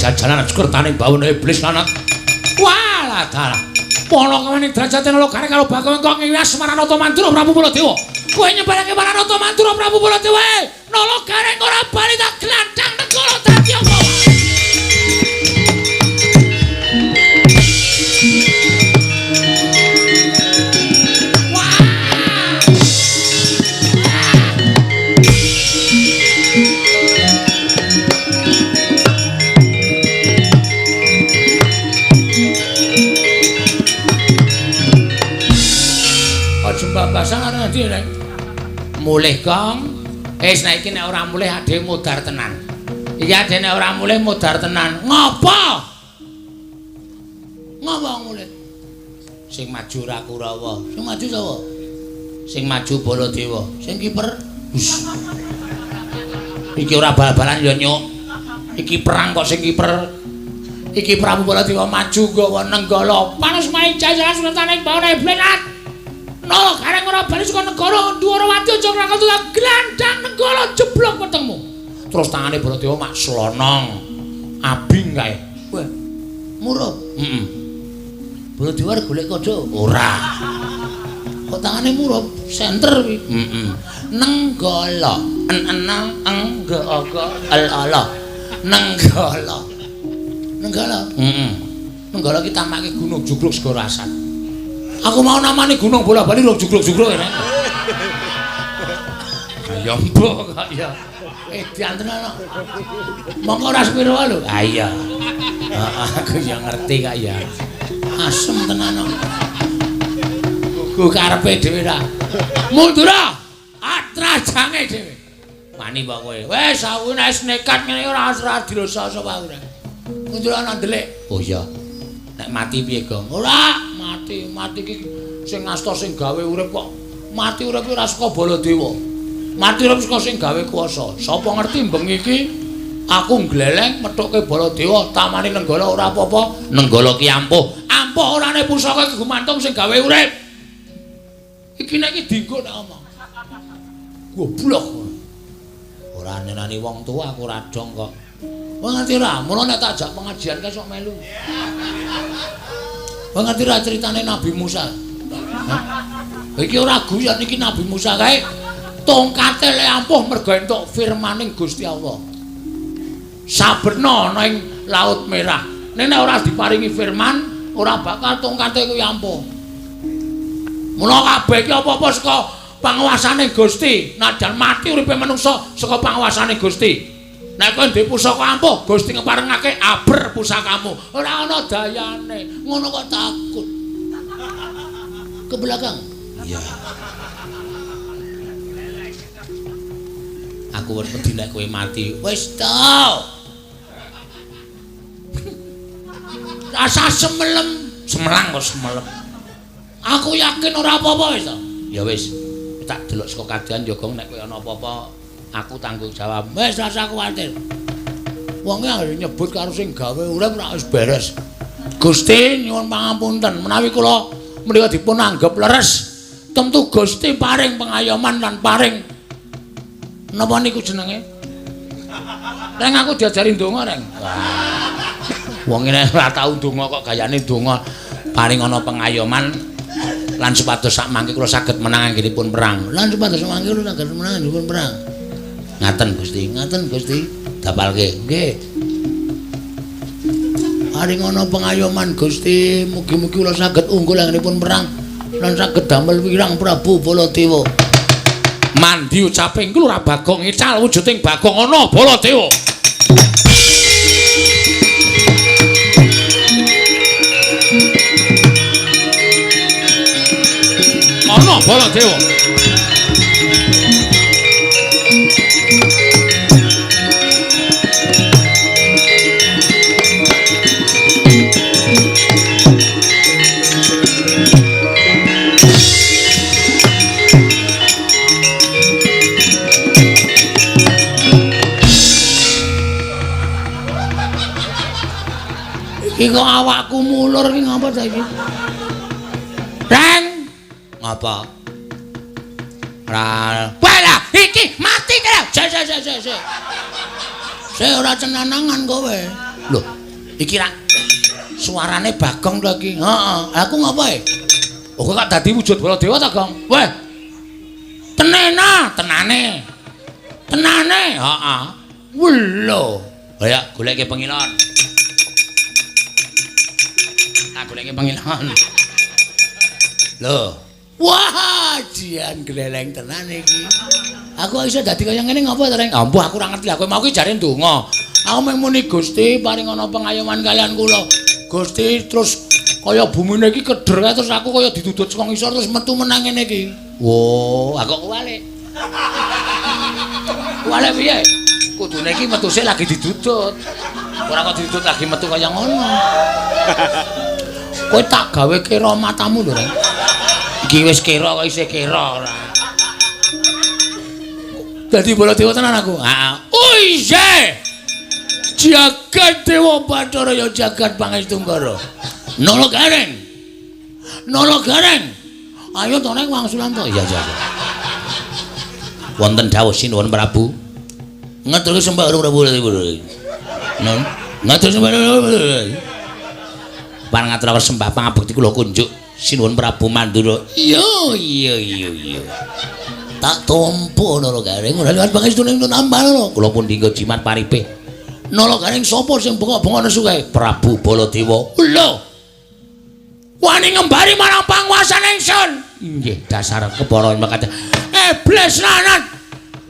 Jajaran kertane bawana iblis lanat. Walah dalah. Panakawane derajate Nala Gareng karo Bagong kang ngiwas Maranata Mandura Prabu Baladewa. Kowe nyebarake Maranata Mandura Prabu Baladewa. Nala Gareng ora bali tak glandang negara dadi apa? Babasan arep ndi, Reng? Mulih, Kong. Wis nek iki nek ora mulih adhe modar tenan. Iki adhe nek ora mulih modar tenan. Ngopo? Ngopo mulih? Sing maju ora Kurawa. Sing maju sapa? Sing maju Baladewa. Sing kiper. Hus. Iki ora bal-balan ya, Nyuk. Iki perang kok sing kiper. Iki Prabu Baladewa maju nggawa Nenggala. Panas maijaya sultane bawane blenat. Nala Gareng ora bali saka negara Dwarawati aja ngrakal tukang glandang Nenggala jeblok wetengmu. Terus tangane Baladewa mak slonong. Abing kae. Wah. Murup. Heeh. Baladewa arep golek kodho? Ora. Kok tangane murup? Senter kuwi. Heeh. Nenggala. En-enang eng g o g l a l. Nenggala. Nenggala. Heeh. Nenggala ki tamake gunung jugruk segara asat. Aku mau namani gunung bola-bali rong jugruk-jugruk ya. Ya mbok kok ya. Edan tenan kok. Mongko ora sepiro lho. Ha iya. Aku ya ngerti kok ya. Asem tenan kok. Gugu karepe dhewe ra. Mundura. Atrajange dhewe. Wani apa kowe? Wis aku nek nekat ngene ora ora dirosa sapa aku. Mundura nang ndelik. Oh iya. Nek mati piye, Gong? Ora. Mati, mati iki sing ngasta sing gawe urip kok. Mati urip ora saka Baladewa. Mati urip saka sing gawe kuwasa. Sapa ngerti bengi iki aku ngleleng methuke Baladewa, tamane Nenggala ora apa-apa. Nenggala ki ampuh. Ampuh orane pusaka iki gumantung sing gawe urip. Iki nek iki dienggo nek omong. Goblok. Ora nyenani wong tuwa aku ora dong kok. Wong ngerti ora? Mula nek tak jak pengajian kae sok melu. Wong ngerti ra critane Nabi Musa? Iki ora guyon iki Nabi Musa kae tongkate le ampuh mergo entuk firmaning Gusti Allah. Saberna ana ing Laut Merah. Nek ora diparingi firman, ora bakal tongkate kuwi ampuh. Mula kabeh iki apa-apa saka panguwasane Gusti. Najan mati uripe manungsa saka panguwasane Gusti. Nek kowe ndek pusaka ampuh, Gusti ngeparengake aber pusakamu. Ora ana dayane. Ngono kok takut. Ke belakang. Iya. Aku wis wedi nek kowe mati. Wis to. Rasa semelem, semelang kok semelem. Aku yakin ora apa-apa wis to. Ya wis, tak delok saka kadean ya Gong nek kowe ana apa-apa aku tanggung jawab. Wis rasa kuwatir. Wonge anggere nyebut karo sing gawe urip ora wis beres. Gusti nyuwun pangapunten menawi kula menika dipun anggep leres. Tentu Gusti paring pengayoman lan paring napa niku jenenge? Reng aku diajari ndonga, Reng. Wong nek ora tau ndonga kok gayane ndonga paring ana pengayoman lan supados sak mangke kula saged menang anggenipun perang. Lan supados mangke kula saged menang anggenipun perang. Ngaten Gusti, ngaten Gusti, dapalke. Nggih. Paring ana pengayoman Gusti, mugi-mugi kula saged unggul anggenipun perang lan saged damel wirang Prabu Baladewa. Mandi ucaping Lurah Bagong ical wujuding Bagong ana Baladewa. Ana Baladewa. Iki kok awakku mulur iki ngapa ta iki? Reng, ngapa? Ra. Walah, iki mati kene. Sik sik sik sik sik. Sik ora cenanangan kowe. Lho, iki ra Suarane Bagong to iki. Heeh. Aku ngopo e? Oh, kok dadi wujud Baladewa ta, Gong? Weh. Tenena, tenane. Tenane, heeh. Welo. Ayo goleke pengilon. Tak goleke pengilon. Lho. Wah, jian gleleng tenan iki. Aku iso dadi kaya ngene ngopo to, Reng? Ampuh aku ora ngerti. Aku mau ki jare ndonga. Aku mung muni Gusti paring ana pengayoman kalian kula. Gusti terus kaya bumine iki keder kae terus aku kaya didudut saka ngisor terus metu menang ngene iki. Wo, aku kok kuwalik. Kuwalik piye? Kudune iki metu sik lagi didudut. Ora kok didudut lagi metu kaya ngono. Kowe tak gawe kira matamu lho, Reng. Iki wis kira kok isih kira ora. Dadi Baladewa tenan aku. Heeh. Oh iya. Jagat Dewa Bathara ya jagat Pangestu Nggara. Nala Gareng. Nala Gareng. Ayo to neng wangsulan to. Iya, iya, iya. Wonten dawuh sinuwun Prabu. Ngeturke sembah Prabu. Non. Ngatur sembah. Parang ngaturaken sembah pangabekti kula kunjuk sinuwun Prabu Mandura. Iya, iya, iya, iya. Tak tampa Nala Gareng ora liwat pangestune nambah lho. Kula pun dinggo jimat paripe. Nala Gareng sapa sing bengok-bengok nesu kae? Prabu Baladewa. Lho. Wani ngembari marang panguwasan ingsun. Inggih, dasar kebara mekaten. Iblis lanat.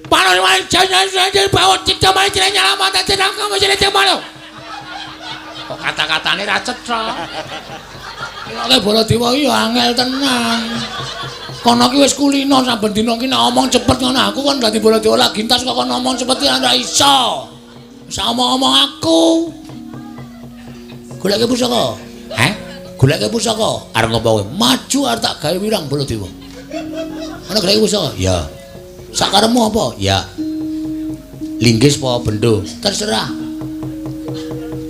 Panon wae jane bawa cipta mari jeneng nyalamat jeneng kamu jeneng malo. Kok kata-katane ra cetha. Nek Baladewa iki ya angel tenan. Kono ki wis kulino saben dina ki nek omong cepet ngono aku kon dadi Baladewa lagi entas kok kon omong cepet ki ora iso. Wis omong-omong aku. Goleke pusaka. Heh? Goleke pusaka. Arep ngopo kowe? Maju arep tak gawe wirang Baladewa. Ana goleke pusaka? Ya. Sakarepmu apa? Ya. Linggis apa bendo? Terserah.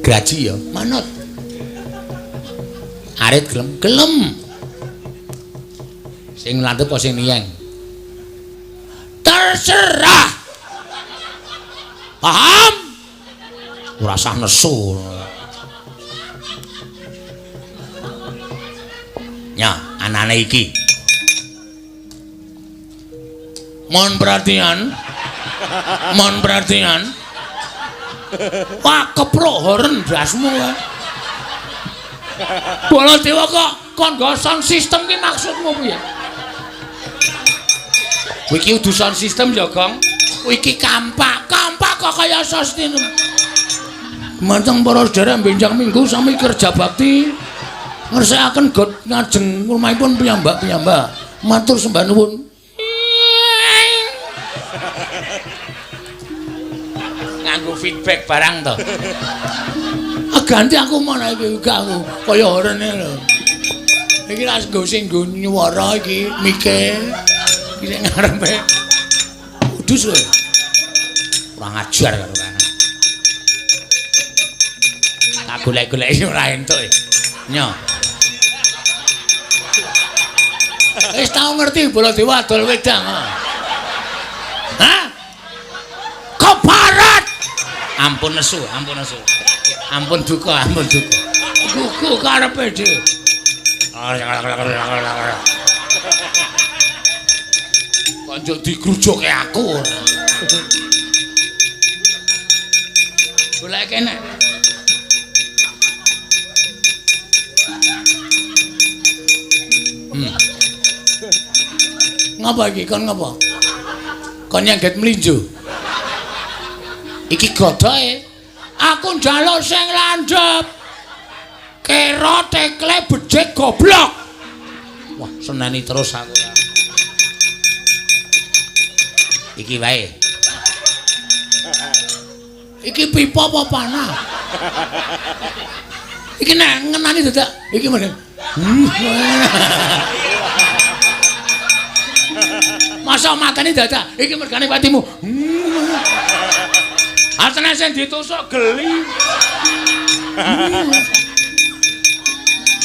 Graji ya, manut. Arit gelem, gelem. Sing landhep apa sing niyeng? Terserah. Paham? Ora usah nesu. Ya, anane iki. Mohon perhatian. Mohon perhatian. Wah, keprok horen dasmu kae. Baladewa kok kon nggo sound system ki maksudmu piye? Iki udu sound system ya, Gong. Iki kampak, kampak kok kaya sound. Manteng para sedherek benjang minggu sami kerja bakti ngersakaken got ngajeng rumahipun piyambak-piyambak. Matur sembah nuwun. Nganggo feedback barang to. Ah ganti aku mana iki gak aku kaya horene lho. Iki ra nggo sing nggo nyuwara iki mike. Iki sing ngarepe. Udus kowe. Kurang ajar karo kan. Tak golek-goleki ora entuk. Nyo. Wis tau ngerti Baladewa adol wedang. Hah? Kebarat. Ampun nesu, ampun nesu. Ampun duka, ampun duka. Gugu karepe dhewe. Kok njuk digrujuke aku ora. Golek kene. Ngapa iki? Kon ngapa? Kon nyangget mlinjo. Iki godhoke. Aku njaluk sing landhep. Kera tekle becik goblok. Wah, seneni terus aku. Iki wae. Iki pipa apa panah? Iki nek ngenani dadak iki mrene. Masa matane dadak iki mergane patimu. Asline sing ditusuk geli.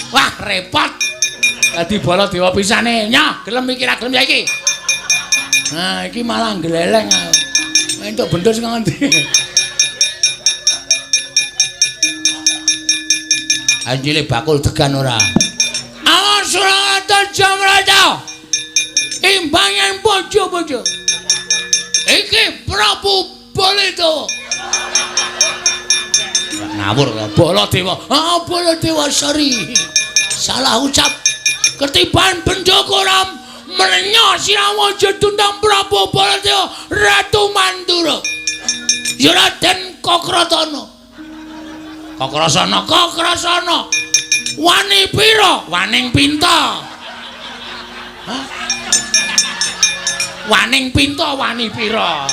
Wah, repot. Dadi Baladewa pisane. Nyoh, gelem iki ra gelem ya iki. Nah, iki malah gleleng aku. Entuk bendo sing ngendi. Anjile bakul degan ora. Awas Surata Jamrata. Imbangan bojo-bojo. Iki Prabu Baladewa. Ngawur Baladewa. Ah Baladewa sorry. Salah ucap. Ketiban bendoko ram mrenya sirawa jedundang Prabu Baladewa Ratu Mandura. Ya Raden Kokratana. Kokrasana, Kokrasana. Wani pira? Waning pinta. Hah? Waning pinta wani pira?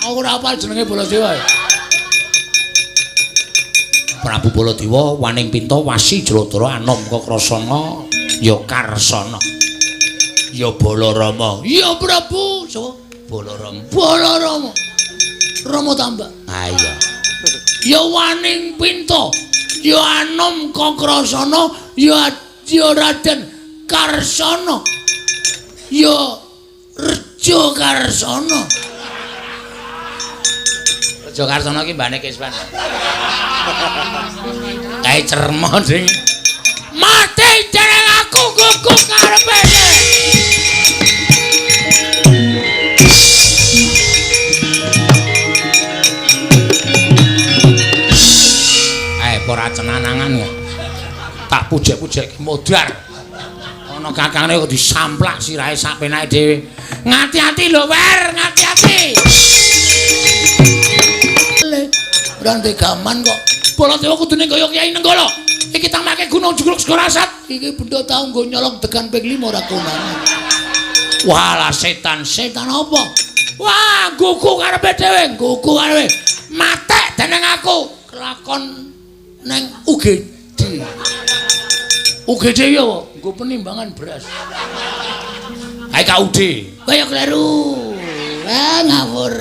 Aku ora hafal jenenge Baladewa. Prabu Baladewa waning pinta wasi Jladara anom Kokrasana ya Karsana. Ya Balarama. Ya Prabu, sapa? Balarama. Balarama. Rama tambah. Ha iya. Ya waning pinta, ya anom Kokrasana, ya Raden Karsana. Ya Rejo Karsana. Rejo Karsana ki mbane Kiswan. Kae cermo sing mati jeneng aku gugu karepe. Ora cenanangan kok. Tak pujek-pujek modar. Ana kakangne kok disamplak sirahe sak penake dhewe. Ngati-ati lho, Wer, ngati-ati. Le, ora gaman kok. Baladewa kudune kaya Kyai Nenggala. Iki tamake gunung jugruk Segara Asat. Iki benda tau nggo nyolong degan ping 5 ora konangan. Walah setan, setan apa? Wah, gugu karepe dhewe, gugu karepe. Matek dening aku kelakon neng UGD. UGD ya apa? Nggo penimbangan beras. Kae KUD. Kaya kleru. Ah ngawur.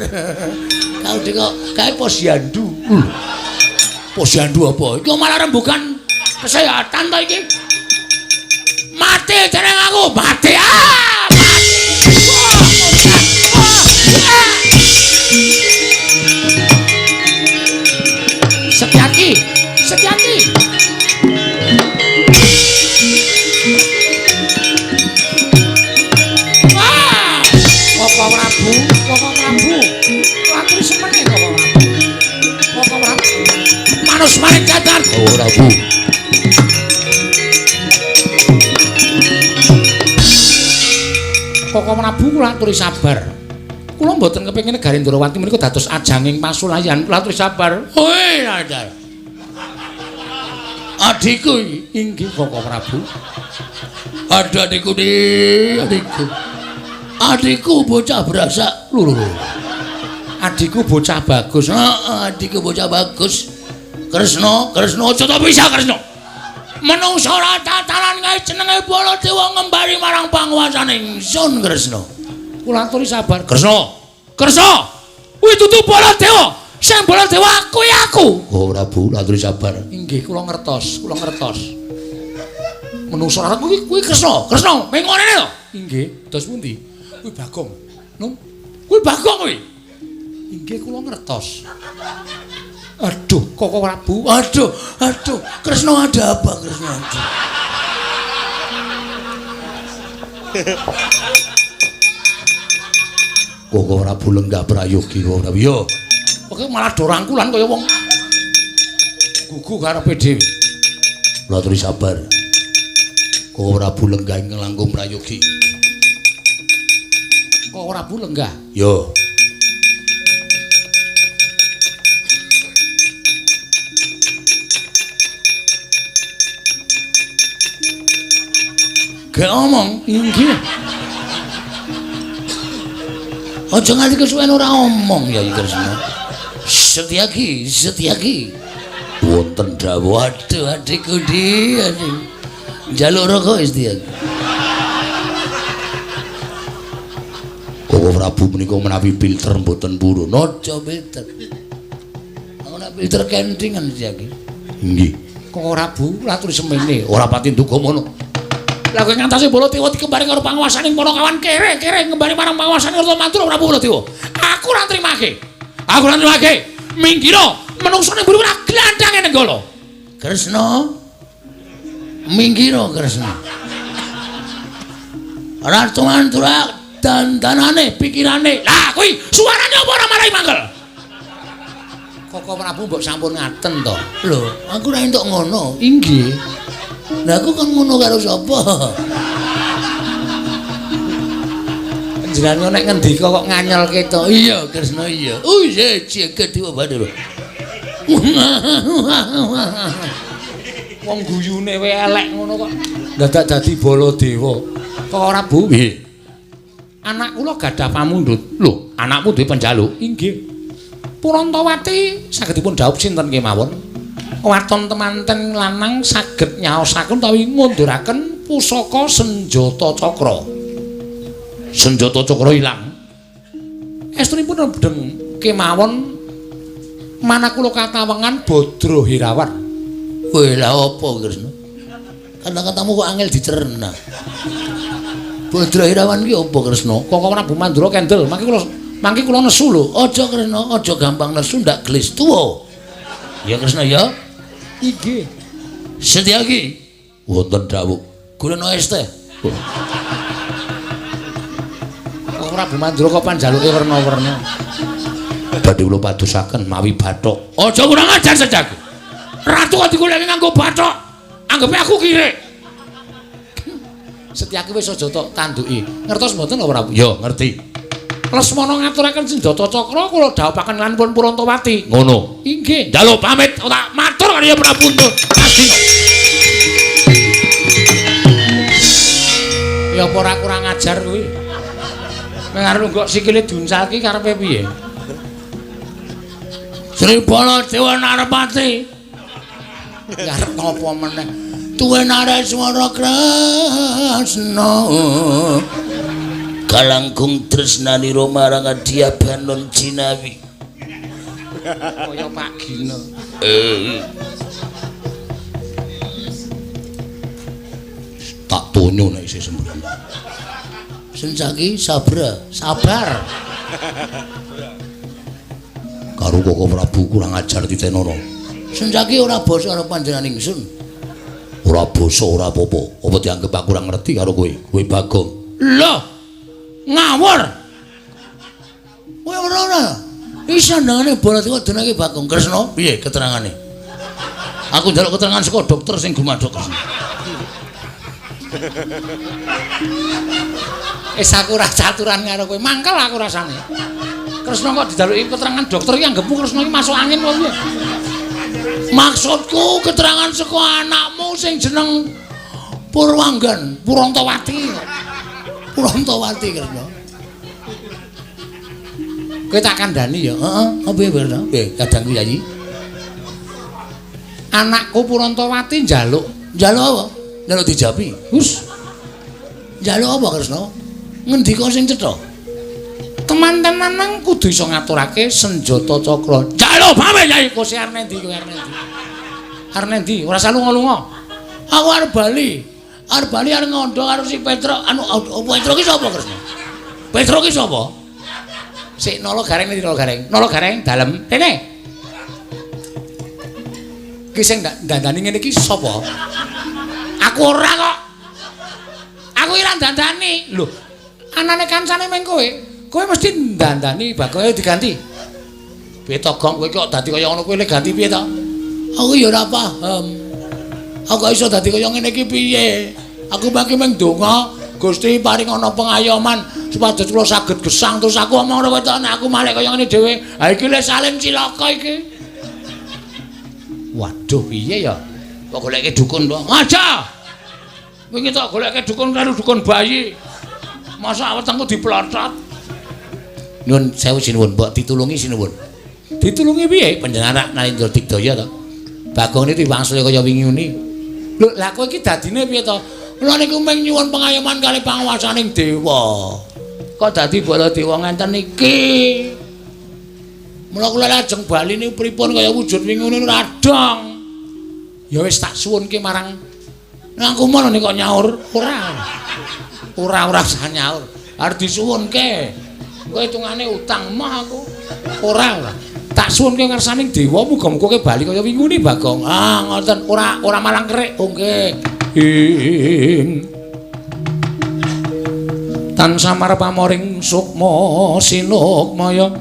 KUD kok kae posyandu. Posyandu apa? Iki malah rembugan kesehatan ta iki. Mati jeneng aku, mati. Ah, mati. Wah, wah. Setyaki. Setyaki. Wah, Koko Prabu, Koko Prabu. Latri semene Koko Prabu. Koko Prabu. Manus maring jadan. Oh, Prabu. Koko Prabu kula aturi sabar. Kula mboten kepengin negari Ndrawati menika dados ajanging pasulayan. Kula aturi sabar. Hoi, Radar. Adikku inggih Koko Prabu. Aduh adikku di, adikku. Adikku bocah berasak. Lho lho. Adikku bocah bagus. Heeh, adikku bocah bagus. Kresna, Kresna aja to bisa Kresna. Menungsa ora tataran kae jenenge Baladewa ngembari marang panguwasane ingsun Kresna. Kula aturi sabar. Kresna. Kresna. Kuwi dudu Baladewa. Sing Baladewa aku ya aku. Oh Prabu, aturi sabar. Inggih, kula ngertos, kula ngertos. Menungsa ora kuwi kuwi Kresna, Kresna, ming ngene lho. Inggih, dos pundi? Kuwi Bagong. Nung, kuwi Bagong kuwi. Inggih, kula ngertos. Aduh, Koko Prabu. Aduh, aduh, Kresna ada apa Kresna? Aduh. Koko Prabu lenggah prayogi Koko Prabu. Yo. Oke malah do rangkulan kaya wong gugu karepe dhewe. Kula aturi sabar. Koko Prabu lenggah ingkang langkung prayogi. Koko Prabu lenggah. Yo. Gak omong inggih. Aja nganti kesuwen ora omong ya Kresna. Setyaki, Setyaki. Wonten dawuh. Waduh adikku di, adik. Njaluk rokok Setyaki. Koko Prabu menika menawi filter mboten purun. Aja filter. Aku nek filter kentingan Setyaki. Inggih. Koko Prabu laturi semene, ora pati nduga mono. Lah kowe ngantasi Baladewa dikembari karo panguwasaning Panakawan kere-kere ngembari marang panguwasaning Ratu Mandura Prabu Baladewa. Aku ora nrimake. Aku ora nrimake. Minggiro, menungso ning mburi ora glandhange Nenggala. Kresna. Minggiro Kresna. Ratu Mandura dandanane pikirane. Lah kuwi suarane apa ora marai mangkel? Koko Prabu mbok sampun ngaten to. Lho, aku ora entuk ngono. Inggih. Lah aku kon ngono karo sapa? Panjenengan nek ngendika kok nganyelke to. Iya, Kresna iya. Oh iya, jagat dewa Bathara. Wong guyune wae elek ngono kok dadak dadi Baladewa. Kok Prabu? Nggih. Anak kula gadah pamundhut. Lho, anakmu duwe panjaluk? Inggih. Purantawati saged dipun dhaup sinten kemawon. Waton temanten lanang saged nyaosaken utawi ngunduraken pusaka senjata cakra. Senjata cakra ilang. Estunipun rendheng kemawon manah kula katawengan Badra Hirawan. Kowe lha apa Kresna? Kata-katamu kok angel dicerna. Badra Hirawan ki apa Kresna? Koko Prabu Mandura kendel, mangke kula nesu lho. Aja Kresna, aja gampang nesu ndak gelis tuwa. Ya Kresna ya. Inggih. Setyaki wonten dawuh. Golekno es teh. Koko Prabu Mandura kok panjaluke werna-werna. Badhe kula padosaken mawi bathok. Aja kurang ajar sejaku. Ratu kok digoleki nganggo bathok. Anggepe aku kirik. Setyaki wis aja tok tanduki. Ngertos mboten kok Prabu? Ya, ngerti. Lesmana ngaturaken senjata cakra kula dhawuhaken lan pun Purantawati. Ngono. Inggih. Njaluk pamit tak matur karo Prabu Astina. Ya apa ora kurang ajar kuwi? Meng arep kok sikile diuncalke karepe piye? Sri Baladewa Narpati. Arep apa meneh? Tuwe Nareswara Kresna. Kalangkung tresnanira marang Adya Banon Jinawi. Kaya Pak Gino. Tak tonyo nek isih sembrono. Sencaki sabra, sabar. Karo Koko Prabu kurang ajar titenono. Sencaki ora basa karo panjenengan ingsun. Ora basa ora apa-apa. Apa dianggep aku ora ngerti karo kowe? Kowe Bagong. Lho. Ngawur. Kowe ora ora. Iki sandangane Baladewa jenenge Bagong Kresna. Piye keterangane? Aku njaluk keterangan saka dokter sing gumadhok Kresna. Wis aku ora caturan karo kowe. Mangkel aku rasane. Kresna kok dijaluki keterangan dokter iki anggepmu Kresna iki masuk angin kok piye? Maksudku keterangan saka anakmu sing jeneng Purwanggan, Purantawati. Purantawati Kresna. Kowe tak kandhani ya? Heeh, apa piye Kresna? Piye kadangku Yayi? Anakku Purantawati njaluk. Njaluk apa? Njaluk dijapi. Hus. Njaluk apa Kresna? Ngendika sing cetha. Temanten lanang kudu iso ngaturake senjata cakra. Njaluk pamit Yayi, kose arep endi kowe arep endi? Arep endi? Ora usah lunga-lunga. Aku arep bali. Arep bali arep ngondo karo si Petro. Anu Petro ki sapa Kresna? Petro ki sapa? Sik nala gareng endi nala gareng? Nala gareng dalem. Rene. Ki sing dandani ngene iki sapa? Aku ora kok. Aku ora dandani. Lho, anane kancane meng kowe. Kowe mesti dandani Bagong diganti. Piye to Gong kowe kok dadi kaya ngono kowe le ganti piye to? Aku ya ora paham. Aku iso dadi kaya ngene iki piye? Aku mangke meng donga Gusti paring ana pengayoman supados kula saged gesang terus aku omong ngono kowe to nek aku malih kaya ngene dhewe. Ha iki le salim cilaka iki. Waduh piye ya? Kok goleke dukun to? Aja. Wingi tok goleke dukun karo dukun bayi. Masa wetengku diplotot. Nyun sewu sinuwun, mbok ditulungi sinuwun. Ditulungi piye? Panjenengan Narendra Digdaya to. Bagong niki wangsule kaya wingi ngene. Lho, lah kowe iki dadine piye to? Kula niku mung nyuwun pengayoman kali panguwasaning dewa. Kok dadi Baladewa ngenten iki? Mula kula lajeng bali niku pripun kaya wujud wingi ngene ora dong. Ya wis tak suwunke marang Nangku mono nek kok nyaur ora. Ora usah nyaur. Arep disuwunke. Kowe hitungane utang mah aku. Ora ora. Tak suwunke ngersaning dewa muga-muga kowe bali kaya wingune Bagong. Ah, ngoten ora malang kerik. Oh nggih. Ing tan samar pamoring sukma sinukmaya.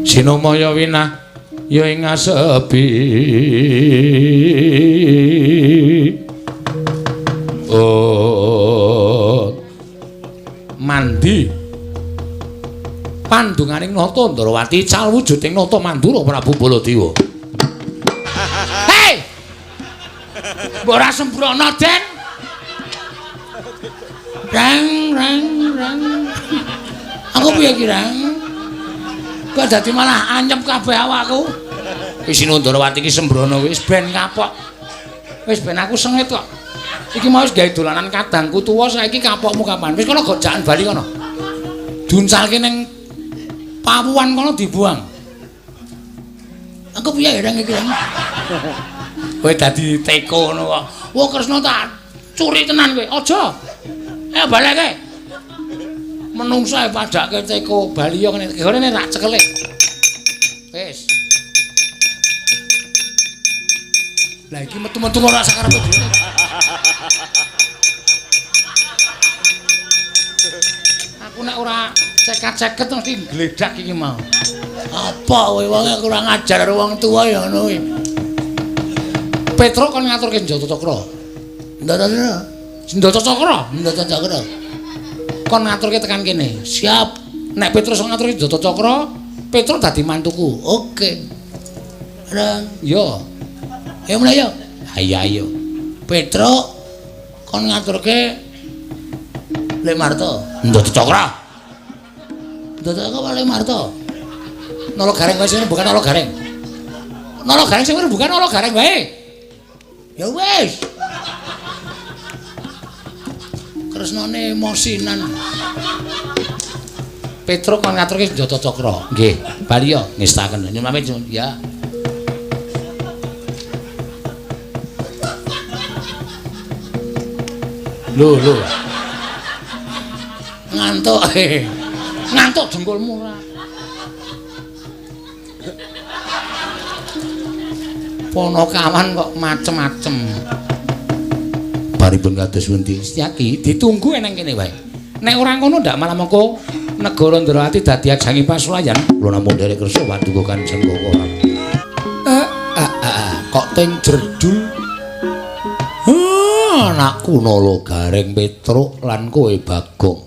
Sinumaya winah ya ing asepi. Oh. Mandi pandunganing Nata Ndrawati cal wujuding Nata Mandura Prabu Baladewa. Hei! Mbok ora sembrono, Den. Rang rang rang. Aku piye iki, Rang? Kok dadi malah anyep kabeh awakku. Wis Ndrawati iki sembrono wis ben kapok. Wis ben aku sengit kok. Iki mau wis gawe dolanan kadangku tuwa saiki kapokmu kapan? Wis kono gojakan bali kono. Duncalke ning pawuan kono dibuang. Aku piye reng iki, Rang? Kowe dadi teko ngono kok. Wah Kresna tak curi tenan kowe. Aja. Ayo baleke. Menungso ae padake teko bali yo ngene. Ngene tak cekele. Wis. Lah iki metu-metu ora sakarepe dhewe. Aku nek ora cekat-ceket mesti gledak iki mau. Apa kowe wong kurang ajar karo wong tuwa ya ngono kuwi. Petruk kon ngaturke Senjata Cakra. Senjata Cakra, Senjata Cakra. Kon ngaturke tekan kene. Siap. Nek Petruk iso ngaturke Senjata Cakra, Petruk dadi mantuku. Oke. Rang, yo. Ayo mulai yo. Ayo ayo. Petruk kon ngaturke Lek Marto. Senjata Cakra. Senjata Cakra apa Lek Marto? Nolo Gareng wae sing bukan Nolo Gareng. Nolo Gareng sing bukan Nolo Gareng wae. Ya wis. Kresnane emosinan. Petruk kon ngaturke Senjata Cakra. Nggih, bali yo ngestaken. Nyuwun pamit ya. Lho lho. Ngantuk. Ngantuk dengkulmu ora. Ponokawan kok macem-macem. Baripun kados pundi? Setyaki ditunggu eneng kene wae. Nek ora ngono ndak malah mengko negara Ndrawati dadi ajangi pasulayan. Kula namung nderek kersa paduka Kanjeng Koko. Kok teng jerdul. Anakku Nala Gareng Petruk lan kowe Bagong.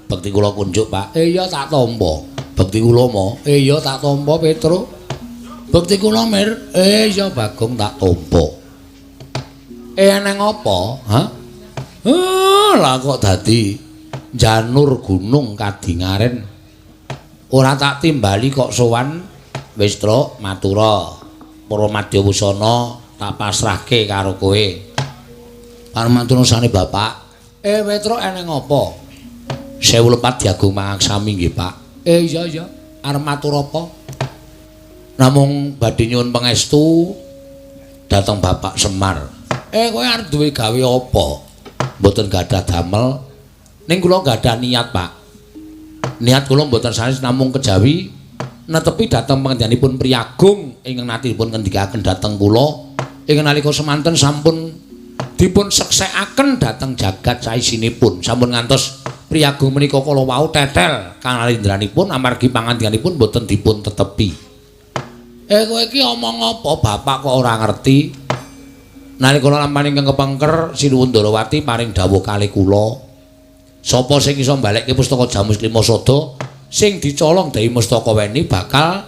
Bekti kula kunjuk, Pak. Iya tak tampa. Bekti kula mo. Iya tak tampa Petruk. Bekti kula Mir. Iya Bagong tak tampa. Eneng apa? Hah? Lah kok dadi janur gunung kadingaren. Ora tak timbali kok sowan wis Truk matura. Para madya wusana tak pasrahke karo kowe. Parmantunusane Bapak. Petruk eneng apa? Sewu lepat diagung mangaksami nggih, Pak. Iya iya, arep matur apa? Namung badhe nyuwun pangestu dhateng Bapak Semar. Kowe arep duwe gawe apa? Mboten gadah damel. Ning kula gadah niat, Pak. Niat kula mboten sanes namung kejawi netepi dhateng panjenenganipun Priyagung ingkang natipun ngendikaken dhateng kula ingkang nalika semanten sampun dipun seksekaken dhateng jagat saisinipun. Sampun ngantos Priyagung menika kala wau tetel kanalindraanipun amargi pangandikanipun mboten dipun tetepi. Kowe iki omong apa bapak kok ora ngerti? Nalika lampahan ingkang kepengker Sinuwun Ndrawati paring dawuh kalih kula. Sapa sing iso mbalekke pustaka Jamus Lima Sada sing dicolong Dewi Mustakaweni bakal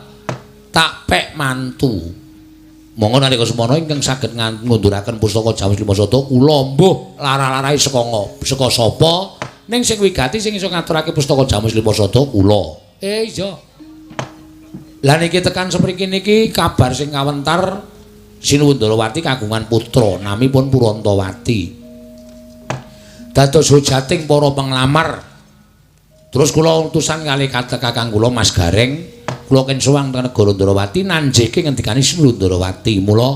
tak pek mantu. Monggo nalika semono ingkang saged ngunduraken pustaka Jamus Lima Sada kula mbuh lara-larahe saka sapa ning sing wigati sing iso ngaturake pustaka Jamus Lima Sada kula. Iya. Lah niki tekan sepriki niki kabar sing kawentar Sinuwun Ndrawati kagungan putra namipun Purantawati. Dados hujating para penglamar. Terus kula utusan kalih kakang kula Mas Gareng, kula ken sowan teng negara Ndrawati nanjeke ngendikane Sinuwun Ndrawati. Mula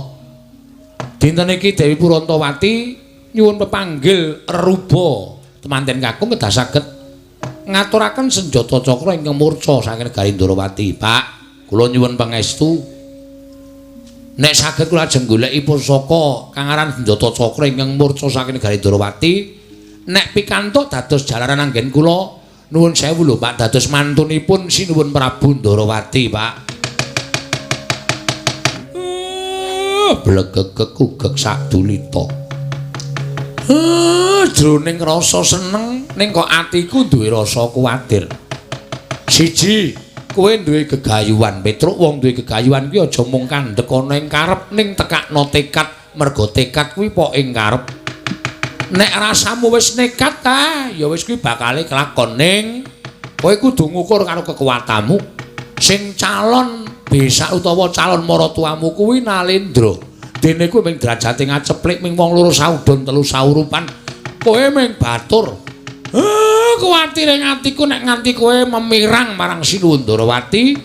dinten iki Dewi Purantawati nyuwun pepanggil reruba temanten kakung kedah saged Ngaturaken senjata cakra ingkang murca saking negari Ndrawati. Pak, kula nyuwun pangestu. Nek saged kula ajeng goleki pusaka kang aran senjata cakra ingkang murca saking negari Ndrawati, nek pikantuk dados jalaran anggen kula nuwun sewu lho Pak, dados mantunipun Sinuwun Prabu Ndrawati, Pak. Blegegeg ugeg sadulita. Jroning rasa seneng ning kok atiku duwe rasa kuwatir. Siji, kowe duwe gegayuhan, Petruk. Wong duwe gegayuhan kuwi aja mung kandhek ana ing karep ning tekakno tekad, merga tekad kuwi pok ing karep. Nek rasamu wis nekat ta, ya wis kuwi bakale kelakon ning kowe kudu ngukur karo kekuatanmu. Sing calon besak utawa calon maratuwamu kuwi Nalendra. Dene kuwi ming derajate ngaceplik ming wong loro saudon telu saurupan. Kowe ming batur. Kuwatire atiku nek nganti kowe memirang marang Sinuwun Ndrawati,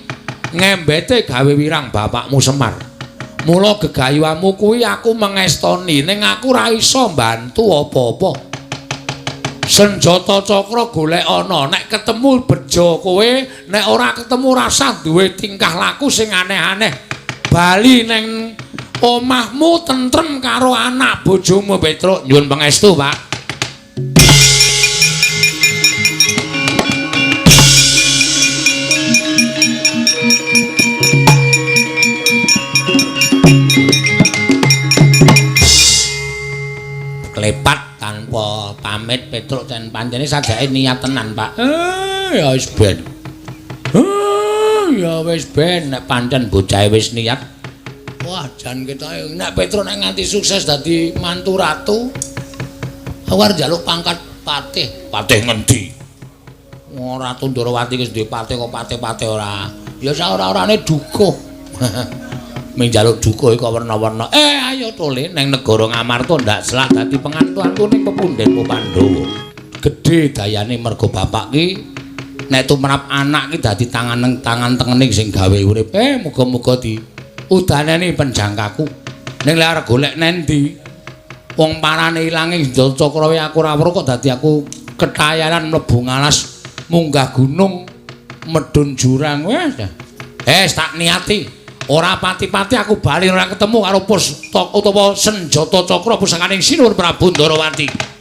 ngembete gawe wirang bapakmu Semar. Mula gegayuhanmu kuwi aku mengestoni, ning aku ora iso mbantu apa-apa. Senjata cakra golek ana, nek ketemu bejo kowe, nek ora ketemu rasah duwe tingkah laku sing aneh-aneh. Bali neng omahmu tentrem karo anak bojomu Petruk. Nyuwun pangestu, Pak. Klepat tanpa pamit Petruk ten pancene sajake niat tenan, Pak. Ya wis ben. Ya wis ben nek pancen bocahe wis niat. Wah, jan ketoke nek Petruk nek nganti sukses dadi mantu ratu, aku arep njaluk pangkat patih. Patih ngendi? Wong Ratu Ndrawati wis duwe patih kok patih-patih ora. Ya sak ora-orane dukuh. Ming njaluk dukuh kok werna-werna. Ayo tole neng negara Ngamarta ndak selak dadi pengantu-antu ning pepundhenmu Pandhawa. Gedhe dayane merga bapak ki nek tumrap anak ki dadi tangan tangan tengene sing gawe urip. Muga-muga di udaneni penjangkaku. Ning lek arep golek nendi? Wong parane ilange senjata cakra aku ora weruh kok dadi aku ketayanan mlebu ngalas munggah gunung medhun jurang. Wes. Tak niati. Ora pati-pati aku bali ora ketemu karo pusaka utawa senjata cakra pusakaning Sinuwun Prabu Ndrawati.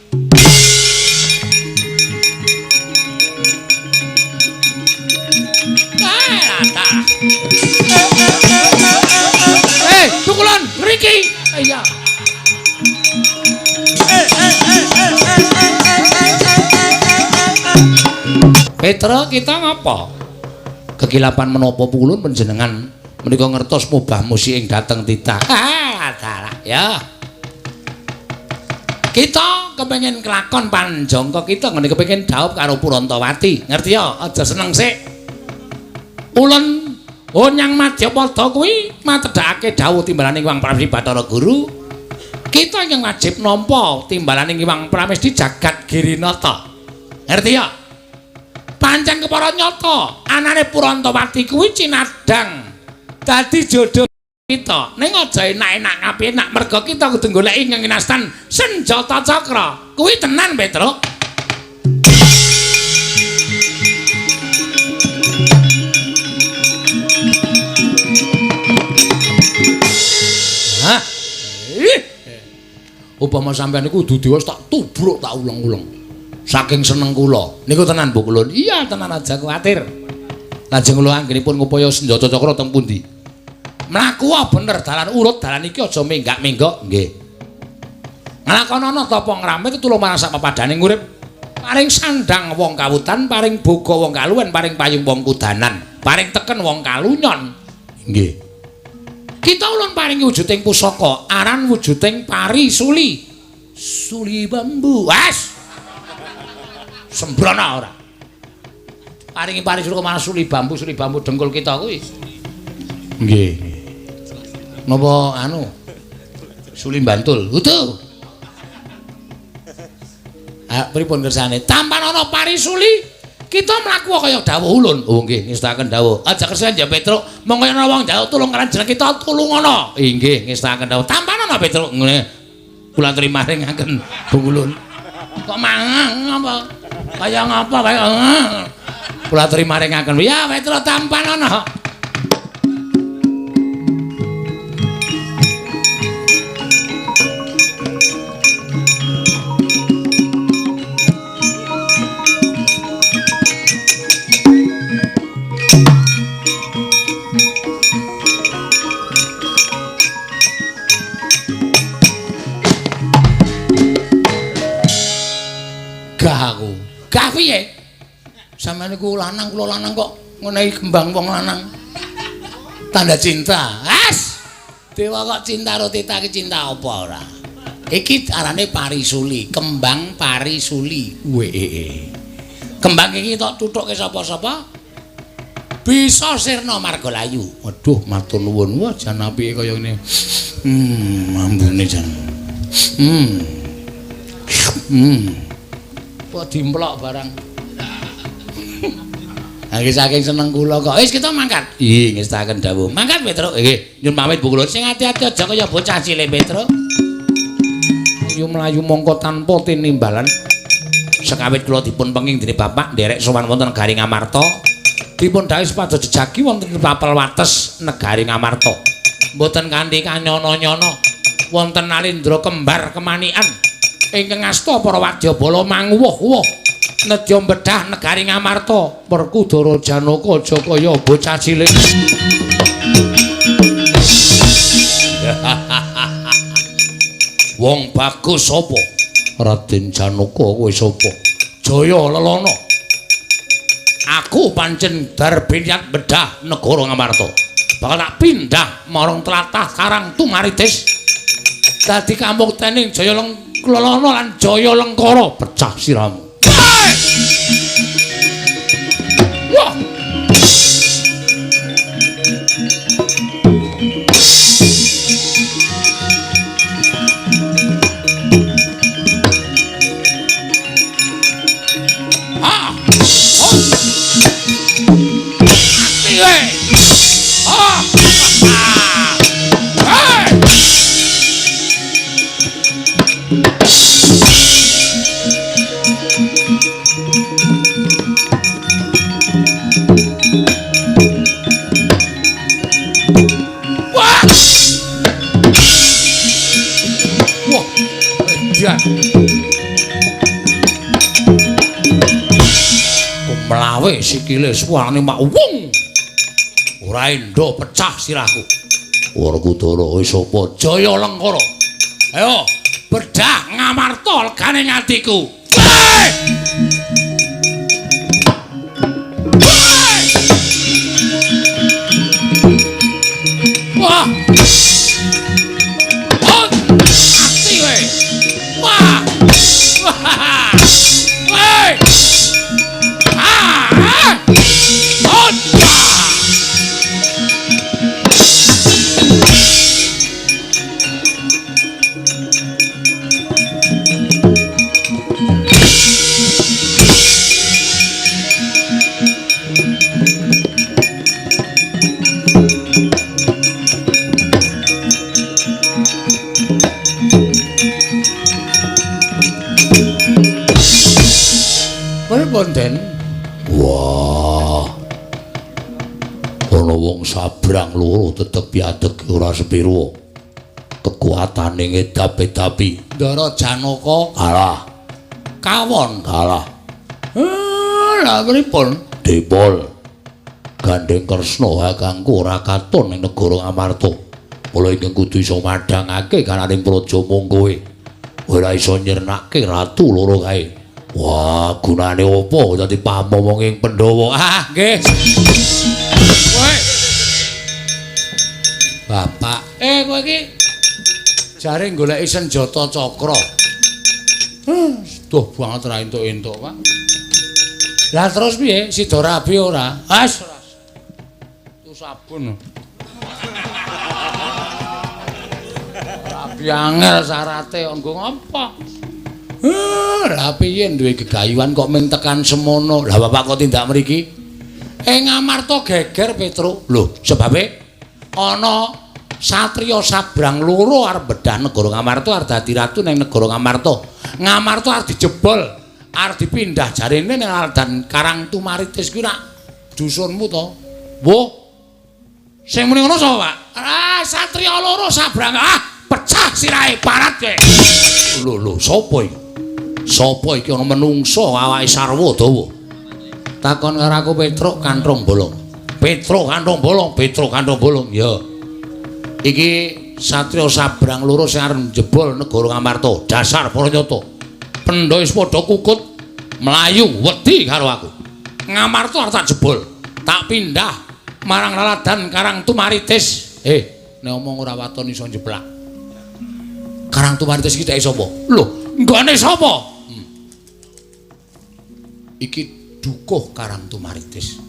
Pukulan mriki. Iya. Petra kita ngapa? Kekilapan menapa pukulun panjenengan menika ngertos mubah musi ing dhateng titah. Dalah ya. Kita kepengin kelakon panjangka kita ngene kepengin dhaup karo Purantawati. Ngerti ya? Aja seneng sik. Ulun Onyang Madyapada kuwi matedhakake dhawuh timbalaning Hyang Pramesti Bathara Guru. Kita ingkang wajib nampa timbalaning Hyang Pramesti jagat Girinata. Ngerti ya? Pancen kepara nyata anane Purantawati kuwi cinadhang dadi jodoh kita. Ning aja enak-enak kapenak merga kita kudu goleki ngenastan senjata cakra. Kuwi tenan, Petruk. Hah? Upama sampean niku kudu dewa tak tubruk tak uleng-uleng. Saking seneng kula. Niku tenan Bu Kulun. Iya, tenan aja kuwatir. Lajeng kula anggenipun ngupaya senjata cakra teng pundi? Mlaku bener dalan urut dalan iki aja menggak-menggok. Nggih. Nglakonana tapa ngramit tulung marang sak pepadhaning urip. Paring sandang wong kawutan, paring boga wong kaluwen, paring payung wong kudanan, paring teken wong kalunyon. Nggih. Kita ulun paringi wujuding pusaka, aran wujuding pari suli. Suli bambu. Wes. Sembrono ora. Paringi pari suli marang suli bambu dengkul kita kuwi. Nggih. Napa anu? Suli Bantul. Utuh. Ah, pripun kersane? Tampan ana pari suli, kita mlaku kaya dawuh ulun. Oh nggih, ngestakaken dawuh. Aja kersan ya Petruk, monggo ana wong njaluk tulung karo jeneng kita tulungono. Inggih, ngestakaken dawuh. Tampan ana Petruk ngene. Kula aturi maringaken Bu Ulun. Kok mangang apa? Kaya ngapa wae. Kula aturi maringaken. Ya Petro tampan ana. Gah aku. Gah piye? Sampeyan niku lanang, kula lanang kok ngenehi kembang wong lanang. Tanda cinta. As. Dewa kok cinta karo tita iki cinta apa ora? Iki arane parisuli, kembang parisuli. Weh. Kembang iki tok tuthukke sapa-sapa bisa sirna marga layu. Waduh, matur nuwun. Wah, jan apike kaya ngene. Ambune jan. Kok dimplok barang. Ha iki saking seneng kula kok. Wis kita mangkat. Nggih, ngestaken dawuh. Mangkat Petro. Nggih, nyun pamit Bu kula. Sing ati-ati aja kaya bocah cilik Petro. Ayo mlayu mongko tanpa tinimbalan. Sekawit kula dipun penging dening bapak nderek sowan wonten negari Ngamarta. Dipun dawuhi supados jejagi wonten papel wates negari Ngamarta. Mboten kanthi kanyono-nyono wonten Nalindra kembar kemanikan. Ingkang asta para wadyabala manguwuh-wuh nedya bedah negari Ngamarta. Werkudara Janaka aja kaya bocah cilik. Wong bagus sapa? Raden Janaka kowe sapa? Jaya Lelana. Aku pancen darbinyat bedah negara Ngamarta. Bakal tak pindah marang tlatah Karang Tumaritis. Dadi kamuktening Jaya Lelana lan Jaya Lengkara pecah siramu. Wah. Ah. Oh. Mati kowe. Ah. Ah. Hey. Wah! Wah, edan. Kumlawe sikile suwarane mak wung. Ora endo pecah sirahku. Werkudara kowe sapa? Jaya Lengkara. Ayo, bedah Ngamarta legane atiku. Weh! Wah! Oh, mati kowe. Wah! Wah! Weh! Ah! Oh! Pripun, Den? Wah. Ana wong sabrang loro tetep piadeg ora sepiro. Kekuatane ngedap-edapi. Ndara Janaka kalah. Kawon kalah. Lah pripun? Dipol. Gandeng Kresna kakangku ora katon ing negara Ngamarta. Mula ingkang kudu iso madhangake kananing praja mung kowe. Ora iso nyirnake ratu loro kae. Wah, gunane opo dadi pamomong ing Pandhawa? Ah, nggih. Kowe. Bapak, kowe iki jare goleki senjata cakra. Duh banget ra entuk-entuk, Pak. Lah terus piye? Sida rabi ora? As ora. Itu sabun. Rabi angel syarate nggo ngapa? Lah piye duwe gegayuhan kok ming tekan semono. Lah bapak kok tindak mriki? Ing Ngamarta geger Petro. Lho, sebabe ana satriya sabrang loro arep bedah negara Ngamarta arep dadi ratu ning negara Ngamarta. Ngamarta arep dijebol Arep dipindah jarene ning Laladan Karang Tumaritis kuwi rak dusunmu to. Wo. Sing muni ngono sapa, Pak? Ah, satriya loro sabrang. Ah, pecah sirahe parat kowe. Lho lho, sapa iki? Sapa iki ana menungsa awake sarwa dawa? Takon karo aku Petruk Kanthong Bolong. Petruk Kanthong Bolong, Petruk Kanthong Bolong. Ya. Iki satriya sabrang loro sing arep njebol negara Ngamarta. Dasar para nyata. Pendha wis padha kukut mlayu wedi karo aku. Ngamarta arep tak jebol. Tak pindah marang Laladan Karang Tumaritis. Nek omong ora waton iso njeblak. Karang Tumaritis iki dheke sapa? Lho, nggone sapa? Iki dukuh Karang Tumaritis.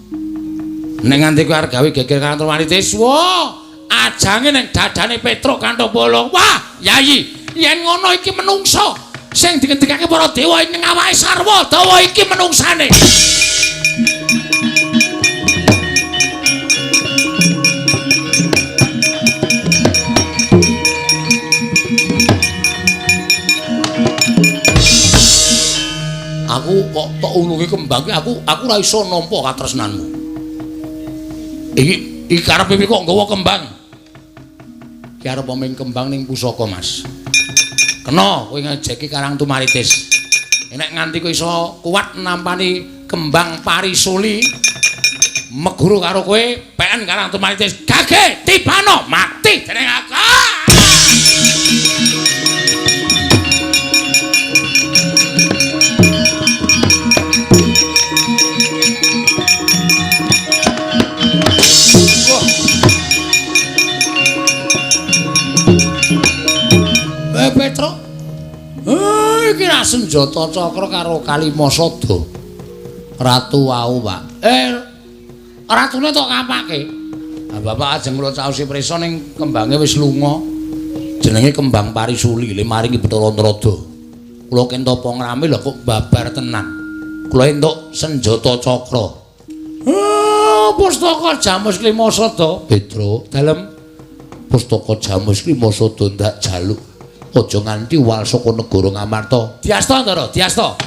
Nek nganti kowe arep gawe geger Karang Tumaritis, wah, ajange ning dadane Petruk Kanthong Bolong. Wah, Yayi, yen ngono iki menungsa sing digendikake para dewa ing awake sarwa dawa iki menungsane. Aku kok tok ulungi kembang aku ora iso nampa katresnanmu. Iki karepe kok nggawa kembang. Iki arep omeng kembang ning pusaka, Mas. Kena kowe ngejeki Karang Tumaritis. Nek nganti kowe iso kuat nampani kembang parisuli meguru karo kowe PN Karang Tumaritis. Gage tibano mati jeneng aku. Petruk. Iki ra senjata cakra karo Kalimasada. Ratu wau, Pak. Ratune tok kapake. Ah, Bapak ajeng kula caosi prisa ning kembange wis lunga. Jenenge kembang parisuli le maringi Bathara Narada. Kula kento apa ngrame lho kok babar tenan. Kula entuk senjata cakra. Pustaka Jamus Klimasada, Petruk. Dalem pustaka Jamus Klimasada ndak jaluk. Aja nganti wal saka negara Ngamarta. Diasta, Ndara, diasta.